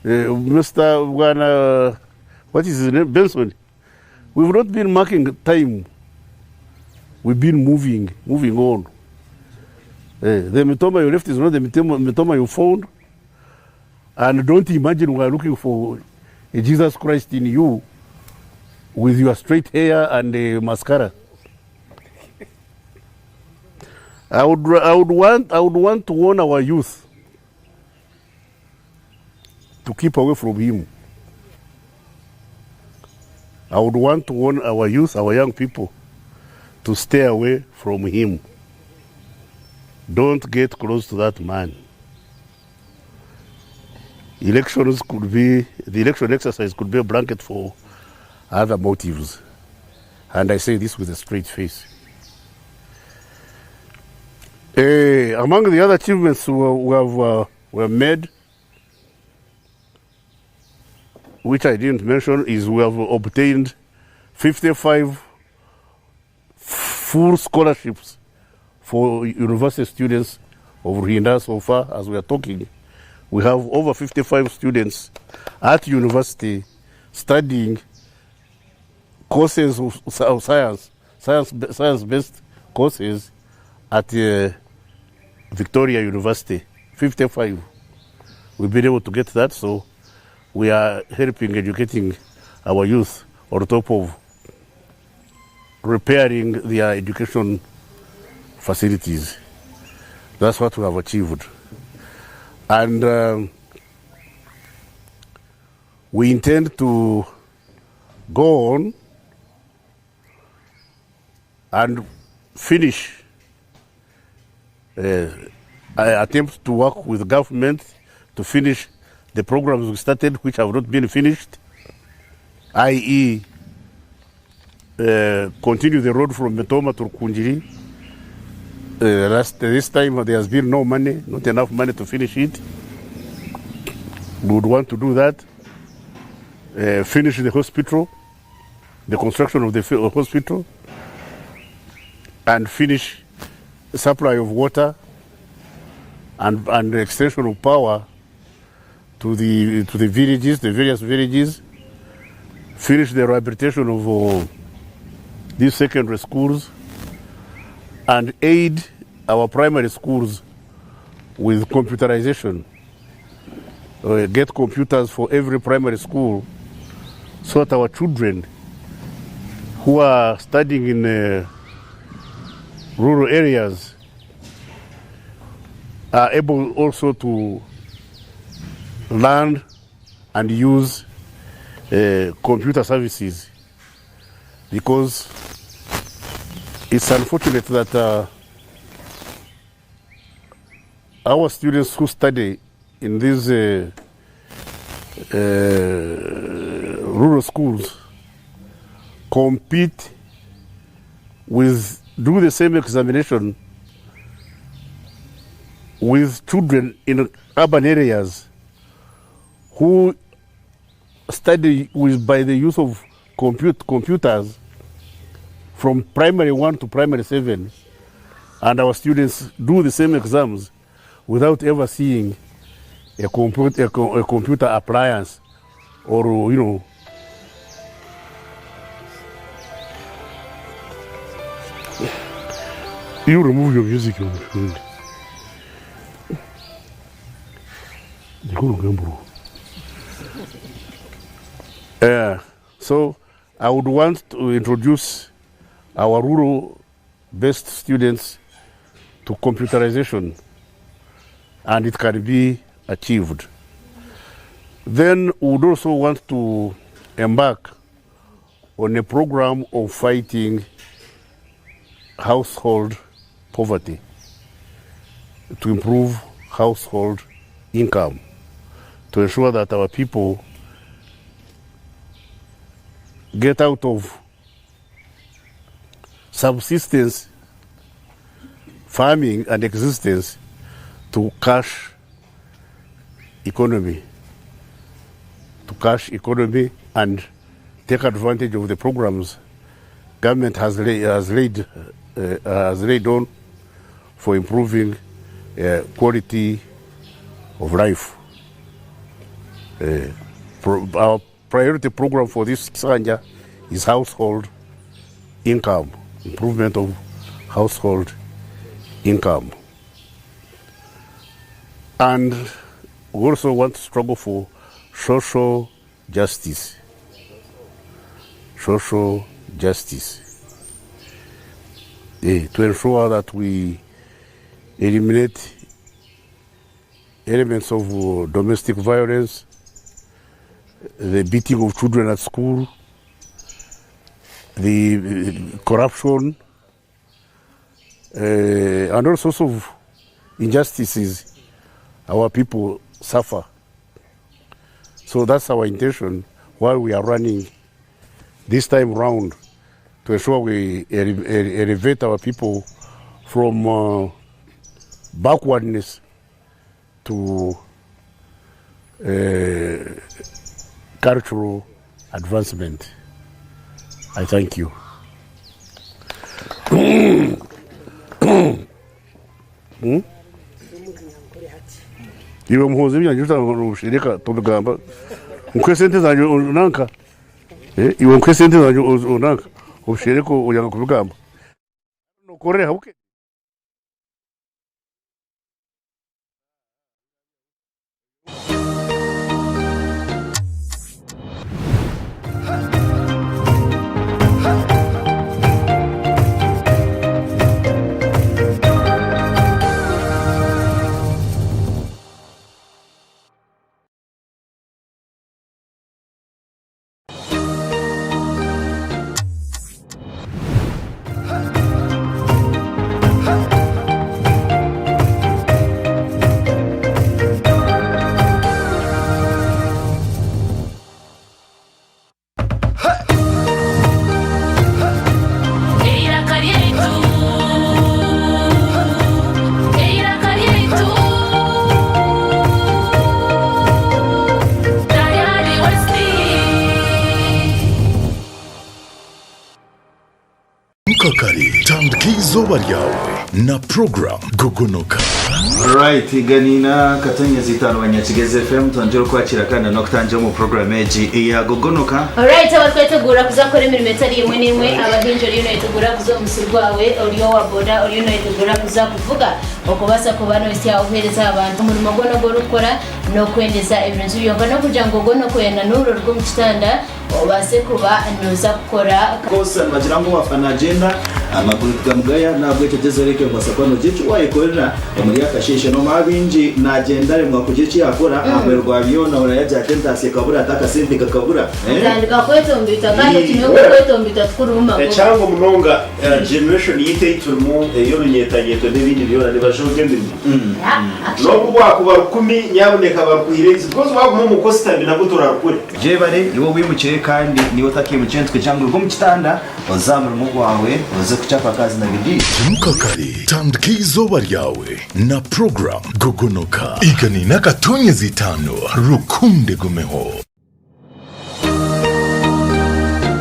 S6: Mr. Bwana, what is his name? Benson. We've not been marking time. We've been moving on. The Mitooma you left is not the Mitooma you found. And don't imagine we are looking for a Jesus Christ in you with your straight hair and a mascara. I would want to warn our youth to keep away from him. I would want to warn our youth, our young people, to stay away from him. Don't get close to that man. Elections could be, the election exercise could be a blanket for other motives. And I say this with a straight face. Among the other achievements were made, which I didn't mention, is we have obtained 55 full scholarships for university students of Ruhinda so far as we are talking. We have over 55 students at university studying courses of science, science-based courses at Victoria University, 55. We've been able to get that, so we are helping educating our youth on top of repairing their education facilities. That's what we have achieved. And we intend to go on and finish, I attempt to work with the government to finish the programs we started, which have not been finished, that is, continue the road from Mitooma to Rukungiri. This time there has been no money, not enough money to finish it. We would want to do that. Finish the hospital, the construction of the hospital and finish supply of water and, and extension of power to the, to the villages, the various villages, finish the rehabilitation of these secondary schools and aid our primary schools with computerization. Get computers for every primary school so that our children who are studying in rural areas are able also to learn and use computer services because it's unfortunate that our students who study in these rural schools compete with do the same examination with children in urban areas who study with by the use of computers from primary 1 to primary 7, and our students do the same exams without ever seeing a computer appliance or, you know. You remove your music. So I would want to introduce our rural-based students to computerization, and it can be achieved. Then we would also want to embark on a program of fighting household poverty to improve household income, to ensure that our people get out of subsistence farming and existence to cash economy, to cash economy and take advantage of the programs government has laid on for improving quality of life. Our priority program for this Kisanja is household income, improvement of household income. And we also want to struggle for social justice. Social justice. To ensure that we eliminate elements of domestic violence, the beating of children at school, the corruption, and all sorts of injustices our people suffer. So that's our intention while we are running this time round, to ensure we elevate our people from backwardness to cultural advancement. I thank you. Iwe Muhoozi ebyange reka tubigamba nkuhe sente zange nanka, iwe nkuhe sente zange nanka obushereko oyanga kubigamba nokorera habuke.
S12: kare tandika eizooba ryawe na program Gogonoka.
S11: Right, ganiina katonyezi itaano Banyakigezi FM twongyera okwakira kandi n'okutangira omu program egi eya Gogonoka.
S17: Alright, abarikwetegura kuza kukora emirimo etari emwe n'emwe, abahingi oriyo noyetegura kuza omu musiri gwawe, ori owa boda oriyo noyetegura kuza kuvuga, okubaasa kuba nohitsya obuheereza aha bantu. Omurimo gwona ogu orikukora n'okwendeza ebirungi byonka n'okugira ngu ogonoke na n'oburo oruga omu kitanda obaase kuba nooza kukora.
S11: Course nibagira ngu owafa nagyenda amaguru tigamugaya nahabwekyo gyezaho oreke kubaasa kuba nogira eki wayekorera omuri akasheeshe nomanya baingi nagyenda aremwa kugira eki yakora aha muheru gwa byona oraba yagira ati entaasya ekabura ati akasente kakabura eh.
S17: Otandika kwetomboita kandi ekiniga okwetomboita tikurimu magoba.
S18: Ekyangu munonga generation yaitu ei turimu ey'orunyetanyeto n'ebindi byona nibajoga emirimo. N'obu bwakuba rukumi nyabuneka barukuhire ensi because waguma omu kositami nabwo torarukure.
S11: Gyebare, iwe owimukire kandi n'iwe otakeimukire nitukugira ngu ruga omu kitanda oze aha murimo gwawe oze kuchapa kazi na bidii.
S12: Imuka kare, tandika eizooba ryawe na program Gogonoka. Iga n'akatonyezi itaano Rukundo egumeho.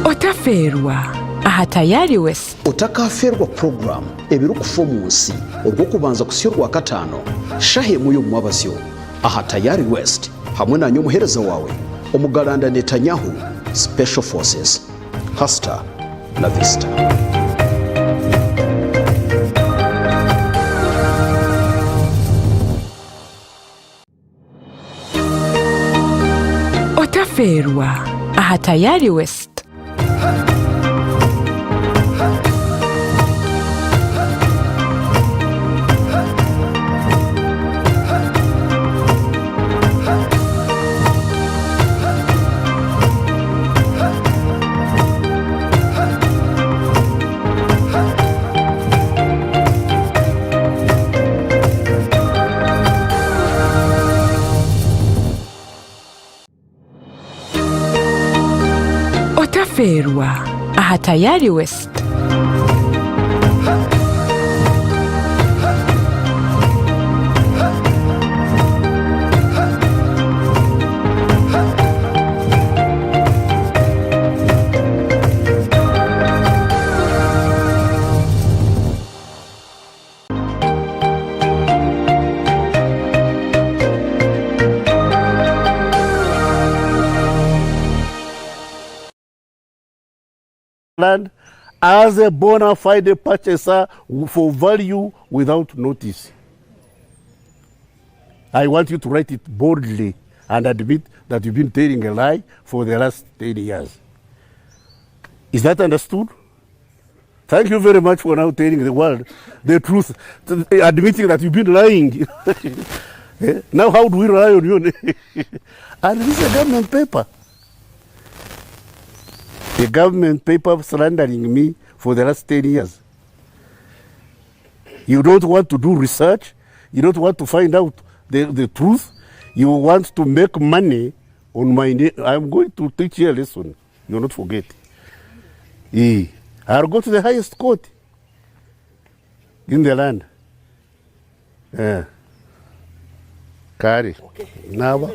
S8: Otafeerwa aha Tayari West.
S19: Otakaafeerwa puroguraamu Ebirikufa omu Nsi Orwokubanza kuhitsya Orwakataano, shaaha emwe y'omumwabazyo aha Tayari West hamwe naanye omuheereza waawe Omugalanda Netanyahu Special Forces. Hasta la vista.
S8: Otafeerwa aha Tayari West. Otafeerwa aha Tayari West.
S6: Land as a bona fide purchaser for value without notice. I want you to write it boldly and admit that you've been telling a lie for the last 10 years. Is that understood? Thank you very much for now telling the world the truth, admitting that you've been lying. Eh, now, how do we rely on you? and this is a government paper. A government paper slandering me for the last 10 years. You don't want to do research. You don't want to find out the, the truth. You want to make money on my name. I'm going to teach you a lesson. You'll not forget. Eh, I'll go to the highest court in the land. Eh. Kare. Naaba.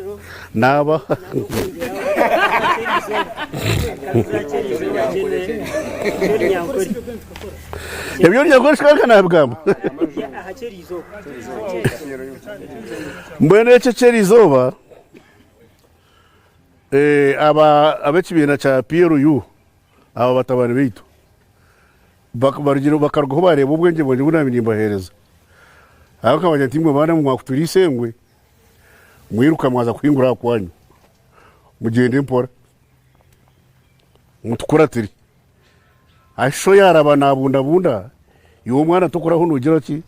S6: Naaba. Eby'orunyankore kikaba nabigamba. Mbwenu ekyo eky'erizooba eh, aba ab'ekibiina kya PLU aba batabani baitu barugire bakarugaho bareeba obwengye bwangye obu naabaire nimbaheereza. Aho nkabagira nti imwe baana mwe mwakuturiisa engwe, mwiruka mwaza kuhingura aha kwanyu, mugyende mpora, mutukuratire. Asho yaaraba naabundabunda, iwe omwana tokuraho noogira ki?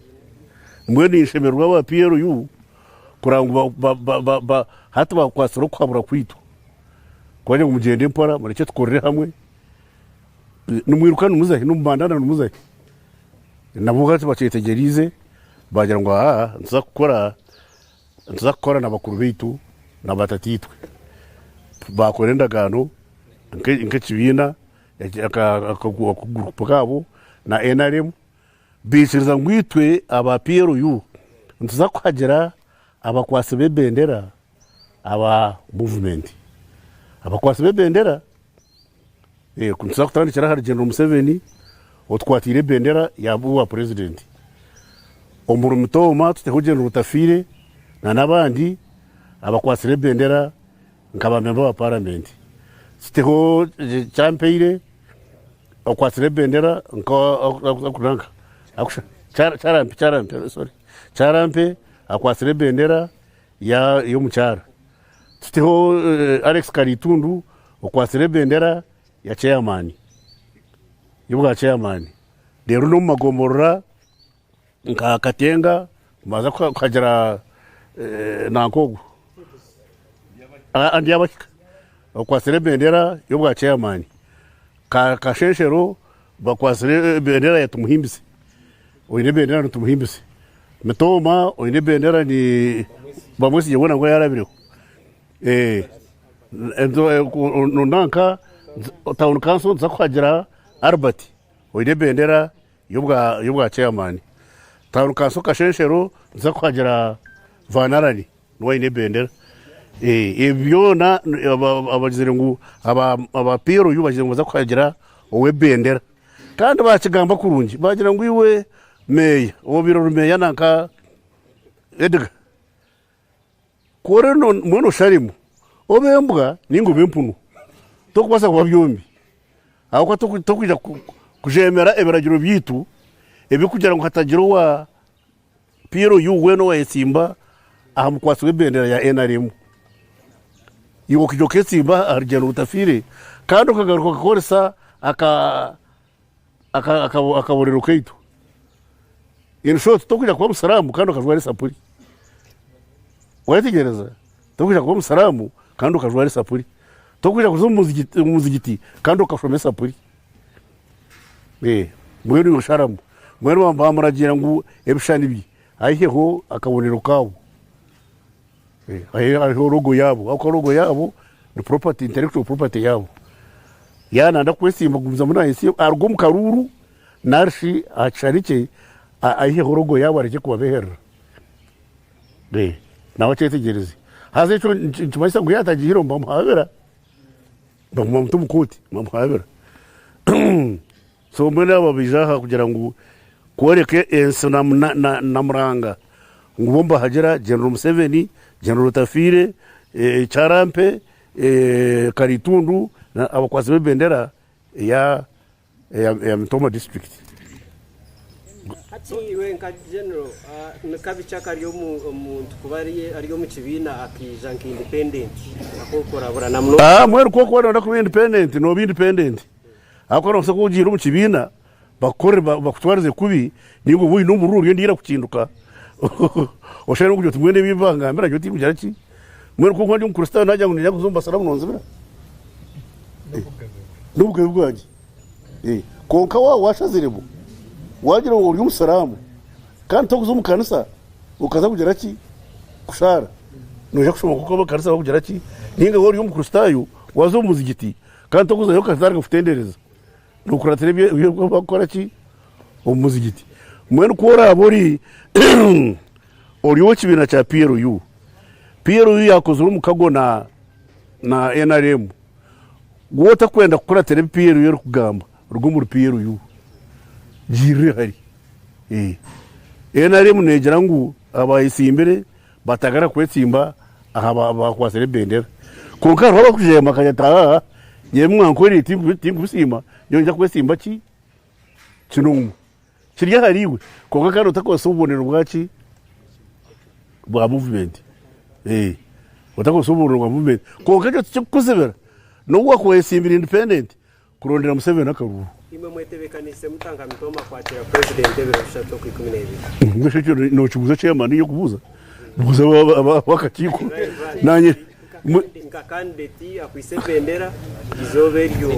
S6: Mbwenu ninshemererwa aba PLU kureba ngu hati bakwatsire okuhabura kwaitu kubagira ngu mugyende mpora murekye tukorere hamwe. Nimwiruka nimuza hi? Nimubandana nimuza hi? Nabo hati bakyetegyereize baagira ngu aa nituza kukora nituza kukora na bakuru baitu na batataitwe. Baakora endagaano nk'ekibiina akagurupu kaabo na NRM baikiriza ngu itwe aba PLU nituza kuhagira abakwatsi b'ebendera aba muvumenti. Abakwatsi b'ebendera. Nituza kutandikira ahari General Museveni, otwatiire ebendera ya bwa purezidenti. Omuri Mitooma tuteho General Otafiire na n'abandi abakwatsire ebendera nka ba memba ba paramenti. Tuteho Kyampaire okwatsire ebendera nka nanka Kyarampe Kyarampe sorry Kyarampe akwatsire ebendera y'omukyara. Tuteho Alex Karitundu okwatsire ebendera ya chairman y'obwa chairman. Reero n'omu magomborora nka Katenga nibaza kuhagira nanka ogwo Ndyabahika okwatsire ebendera y'obwa chairman. Kashenshero bakwatsire ebendera ya Tumuhimbise, oine ebendera ni Tumuhimbise. Mitooma oine ebendera ni Bamwesigye weena ngu yarabireho. Nanka tawuni kanso nituza kuhagira Albert oine ebendera y'obwa chairman. Tawuni kanso Kashenshero nituza kuhagira Vanarani niwe aine ebendera. Ebi byona abagizire ngu aba PLU bagizire ngu nibaza kuhagira ow'ebendera. Kandi bakigamba kurungi bagira ngu iwe meeya obaire ori meeya nanka Edgar Ku ori mbwenu osharemu, obe embwa nainga obe empunu, tokubaasa kuba byombi ahabw'okuba tokwija kujeemera ebiragiro byaitu ebirikugira ngu hatagira owa PLU weena owayetsimba aha mukwatsi w'ebendera ya NRM. Iwe okaija oketsimba ahari Gen. Otafiire kandi okagaruka okakoresa akaborero kaitu. In short tokwija kuba omusiraamu kandi okajwara esapuri. Wayetegereza? Tokwija kuba omusiraamu kandi okajwara esapuri. Tokwija kuza omu muzigiti kandi okashoma esapuri. Mbwenu iwe sharamu. Mbwenu bamuragiira ngu ebishushani bye aiheho akabonero kaabo. Aiheho logo yaabo ahabw'okuba logo yaabo ni property, intellectual property yaabo. Yaaba nayenda kwesimba kugumizamu nayesimba aruge omu karuuru narishi aha kishushani kye aiheho logo yaabo arekye kubabeherera. Nawe akyetegyereze. Haza ekyo nikimanyisa ngu yaaba atagiihireho nibamuhabira, bamuta omu kooti nibamuhabira. So mbwenu aba baija aha kugira ngu kworeka ensi na muranga ngu bo nibahagira General Museveni, General Otafiire, Kyarampe, Karitundu abakwatsi b'ebendera eya Mitooma disiturikiti.
S20: Hati iwe nka General ni kabi ki akari omuntu kuba ari omu kibiina akaija nka independent akokurabura na munonga?
S6: Mbwenu ku orikuba noyenda kuba independent nooba independent ahabw'okuba noobaasa kuba ogiire omu kibiina bakukorere bakutwarize kubi nainga obe oine omururu oriyo ndiira kukinduka oshange orikugira oti mbwenu ebi bangambira nyowe tinkugira ki mbwenu ku nkuba ndi omukristaayo nagira ngu niinyenda kuza omu basiraamu nonzibira? N'obugabe bwangye. Kwonka waaba waashaziremu waagira ngu ori omusiraamu kandi torikuza omu kanisa okaza kugira ki? Kushaara. Noija kushoma nk'oku ab'ekanisa barikugira ki? Nainga waaba ori omukristaayo waaza omu muzigiti kandi torikuzayo okatandika kutendereza, nookuratira ebi barikukora ki? Omu muzigiti. Mbwenu ku oraabe ori ori ow'ekibiina kya PLU, PLU yaakozire omukago na NRM. Waaba otakwenda kukuratira ebi PLU erikugamba, ruga omuri PLU. Girira hare. NRM neegira ngu abayetsimbire batagara kwetsimba aha bakwatsire ebendera. Kwonka hariho abarikujeema bakagira bati aa nyowe ebi mwankoreire tinkubisiima, nyowe niinyija kwetsimba ki? Kinomu. Kiri ahariiwe kwonka kandi otakozesa obubonero bwaki? Bwa movement. Otakozesa obubonero bwa movement. Kwonka ekyo tikikukuzibira n'obu wakuba oyetsimbire independent kurondera Museveni akaruuru.
S20: Imwe mwetebekaniise muta nka Mitooma kwakira Purezidenti ebiro bishatu Okwikumineebiri?
S6: Mbwenu ekyo nokibuuza chairman niinye okubuuza? Buuza ab'akakiiko. Naanye
S20: Nka kandidate akwaitse ebendera eizooba eryo.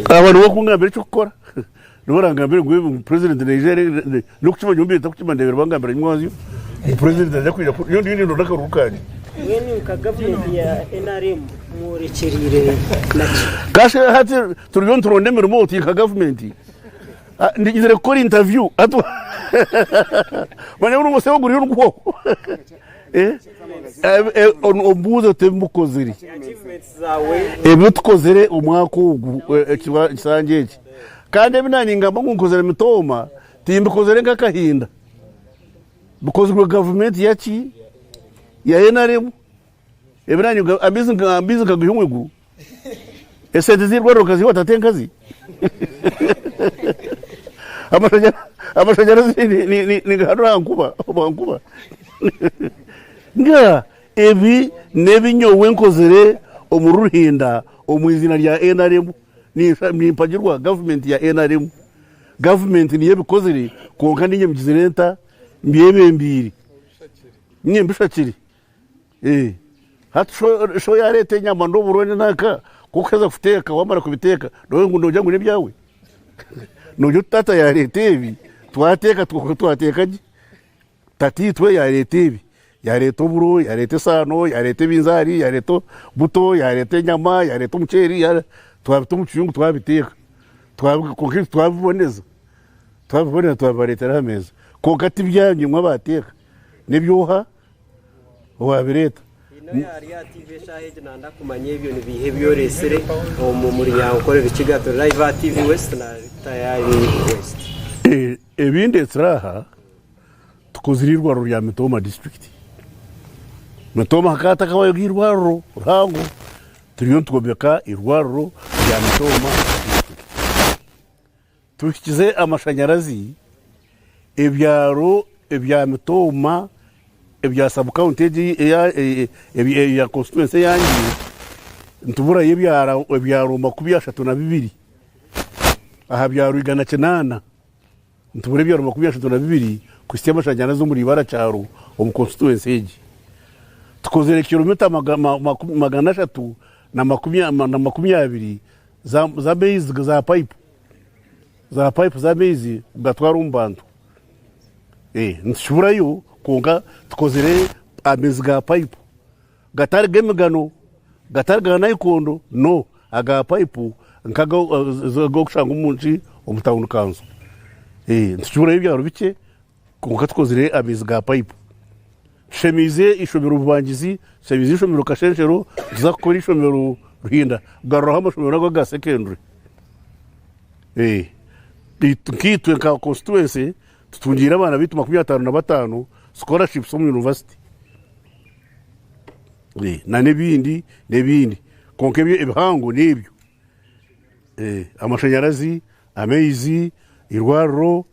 S6: Aba nibo bakungambira eky'okukora. Nibo barangambire ngu purezidenti naija n'okukimanya omu ntakukimanya ndebire bangambira nyimwazyo ngu purezidenti naija kwija nyowe ndiyo nindonda akaruuru kangye.
S20: Mbwenu nka gavumenti ya NRM mworekyereire naki?
S6: Kasha hati turiyo nituronda emirimo oti nka gavumenti ndizire kukora interview hati manya buri musebo guriyo niguhwaho ombuuze oti ebi mukozire
S20: Achievements zaawe
S6: ebi tukozire omwaka ogu ekisanja eki. Kandi ebi naaningamba ngu nkozire mitooma, timbikozire nk'akahinda. Bikozirwe gavumenti ya ki? Ya nrm. Ebi naanye amaizi amaizi nkagaiha omu iguru? Esente z'eirwariro nkaziiha tata enkazi? Amashanyarazi ningahanura aha nkuba oba nkuba? Nga ebi n'ebi nyowe nkozire omuri Ruhinda omu iziina rya nrm. Nimpagirwa gavumenti ya nrm. Gavumenti niyo ebikozire kwonka niinye mbigizire nta? Mbyebembeire. Niinye mbishakire. Hati sho yareeta enyama n'oburo nanka ku orikuheza kuteeka wamara kubiteeka noogira ngu noogira ngu n'ebyawe? Noogira oti taata yareeta ebi twateeka twateeka gye. Tataitwe yareeta ebi, yareeta oburo, yareeta esaano, yareeta ebinzaari, yareeta buto, yareeta enyama, yareeta omuceeri, twabita omu kiyungu twabiteeka kwonka itwe twabiboneza, twabiboneza twabibareetera aha meeza. Kwonka tibyanyu imwe abaateeka, n'eby'oha? Owabireeta.
S20: Ino ya Arya TV eshaaha egi nanda kumanya ebyo nibiiha ebi oreetsire omu Murunyankore Rukiga turi live aha TV West na Tayari West.
S6: Ebi ndeetsire aha tukozire eirwariro rya Mitooma district. Mitooma hakaba hatakabayoga eirwariro rihango, turiyo nitwombeka eirwariro rya Mitooma district. Tuhikize amashanyarazi ebyaro ebya Mitooma ebya sub county egi eya constituency eyangye nituburayo ebyaro 32 aha byaro 108 nitubura ebyaro 32 kuhitsya amashanyarazi omuri ibara kyaro omu constituency egi. Tukozire kilomita 320 z'amaizi za payipu za payipu z'amaizi kugatwara omu bantu. Nitukiburayo kwonka tukozire amaizi ga payipu gatari g'emigano, gatari ga nayikondo no aga payipu nk'agu orikushanga omu tawuni kanso. Nitukiburayo ebyaro bikye kwonka tukozire amaizi ga payipu. Tushemeize eishomero Bubangizi, tushemeize eishomero Kashenshero, nituza kukora eishomero Ruhinda kugaruraho amashomero ago aga secondary. Nkaitwe nka constituency tutungiire abaana baitu 55 scholarships omu university n'ebindi n'ebindi kwonka ebihango n'ebyo. Amashanyarazi, amaizi, eirwariro,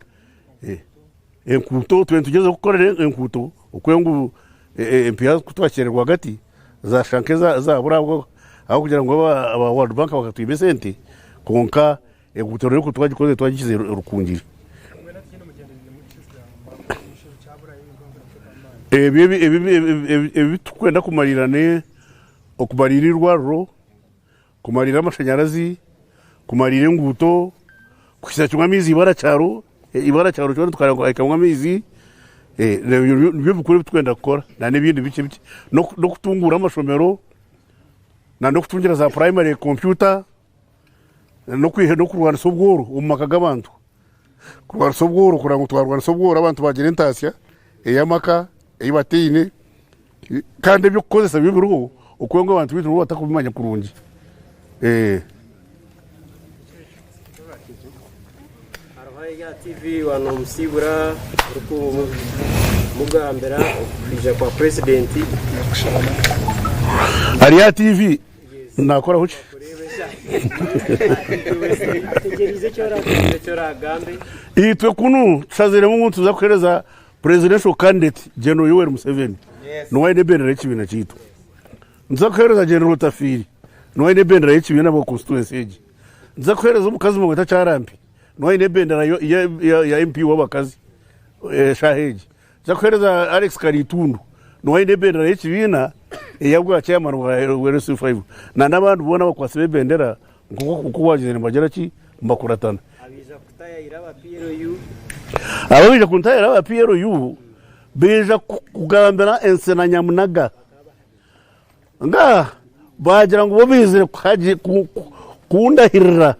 S6: enguuto twena nitugyezaho kukora enguuto okwe ngu empiiha kutwakiire rwagati zashusha nk'ezabura ahabw'okugira ngu aba World Bank bakatwiba esente kwonka enguuto nayo ku twagikozire twagikiza Rukungiri. Ebyo ebi turikwenda kumariira n'okumariira eirwariro. Kumariira amashanyarazi, kumariira enguuto, kuhitsya kimwe amaizi ibara kyaro, ibara kyaro kyona tukahikamu amaizi, ebyo nibyo bikuru ebi turikwenda kukora n'ebindi bikye bikye. N'okutunguura amashomero n'okutungira za purayimare kompyuta n'okurwanisa obworo omu maka g'abantu. Kurwanisa obworo kureba ngu twarwanisa obworo abantu baagira entaasya ey'amaka ei bataine. Kandi eby'okukozesa byo biriho okwiha ngu abantu baitu nibo batakubimanya kurungi.
S20: Hariho eya TV wano omusiibura orikumugambira okwija kwa purezidenti.
S6: Hari aha TV nakoraho ki?
S20: Ategyereize eki oragambe.
S6: Itwe kunu tushaziremu ngu nituza kuhereza Presidential candidate General Yoweri Museveni niwe aine ebendera y'ekibiina kyaitu. Nituza kuheereza General Otafiire niwe aine ebendera y'ekibiina ahabwa constituency egi. Nituza kuheereza omukazi bamweta Kyarampi niwe aine ebendera ya MP w'abakazi eshaaha egi. Nituza kuheereza Alex Karitundu niwe aine ebendera y'ekibiina eya bwa chairman wa LC5 na n'abandi boona abakwatsire ebendera nk'oku wagiire nibagira ki nibakuratana.
S20: Kutayayira aba PLU.
S6: Abaija kuntayayira aba PLU baija kugambira ensi na nyamunaga nga bagira ngu bo baizire kundahirira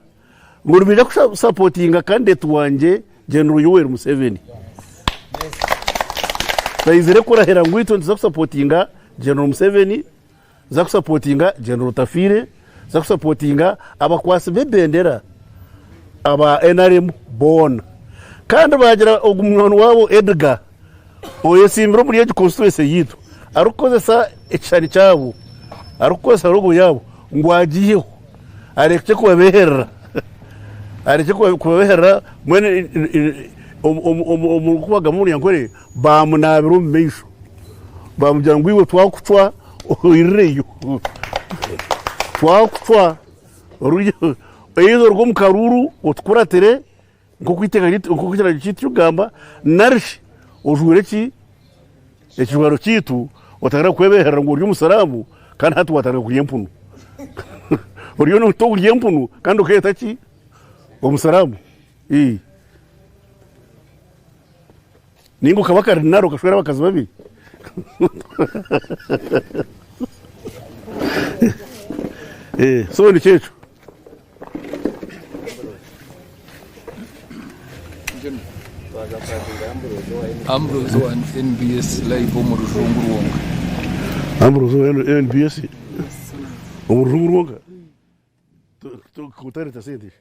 S6: ngu nibaija kusapotinga candidate wangye General Yoweri Museveni. Baizire kurahira ngu itwe nituza kusapotinga General Museveni, nituza kusapotinga General Otafiire, nituza kusapotinga abakwasi b'ebendera. Aba nrm boona kandi baagira ogu munywani waabo Edgar oyetsimbire omuri egi constituency yaitu arikukozesa ekishushani kyabo, arikukozesa logo yaabo ngu agiiheho arekye kubabeherera arekye kubabeherera mbwenu omu kubagamba Orunyankore baamunaabira omu maisho baamugira ngu iwe twakucwa oirireyo twakucwa. Either oruge omu karuuru otukuratire nk'oku eiteeka ryaitu nk'oku ekiragiro kyaitu kirikugamba nari shi ojwire ki ekijwaro kyaitu otandika kwebeherera ngu ori omusiraamu kandi hati watandika kurya empunu. Oriyo nohita okurya empunu kandi okeeyeta ki? Omusiraamu. Ninga okaba karinari okashwera abakazi babiri. Eh, so nikyo ekyo.
S5: Ambrose owa NBS live omu rujungu rwonka.
S6: Ambrose owa NBS omu rujungu rwonka? Kutareta sente.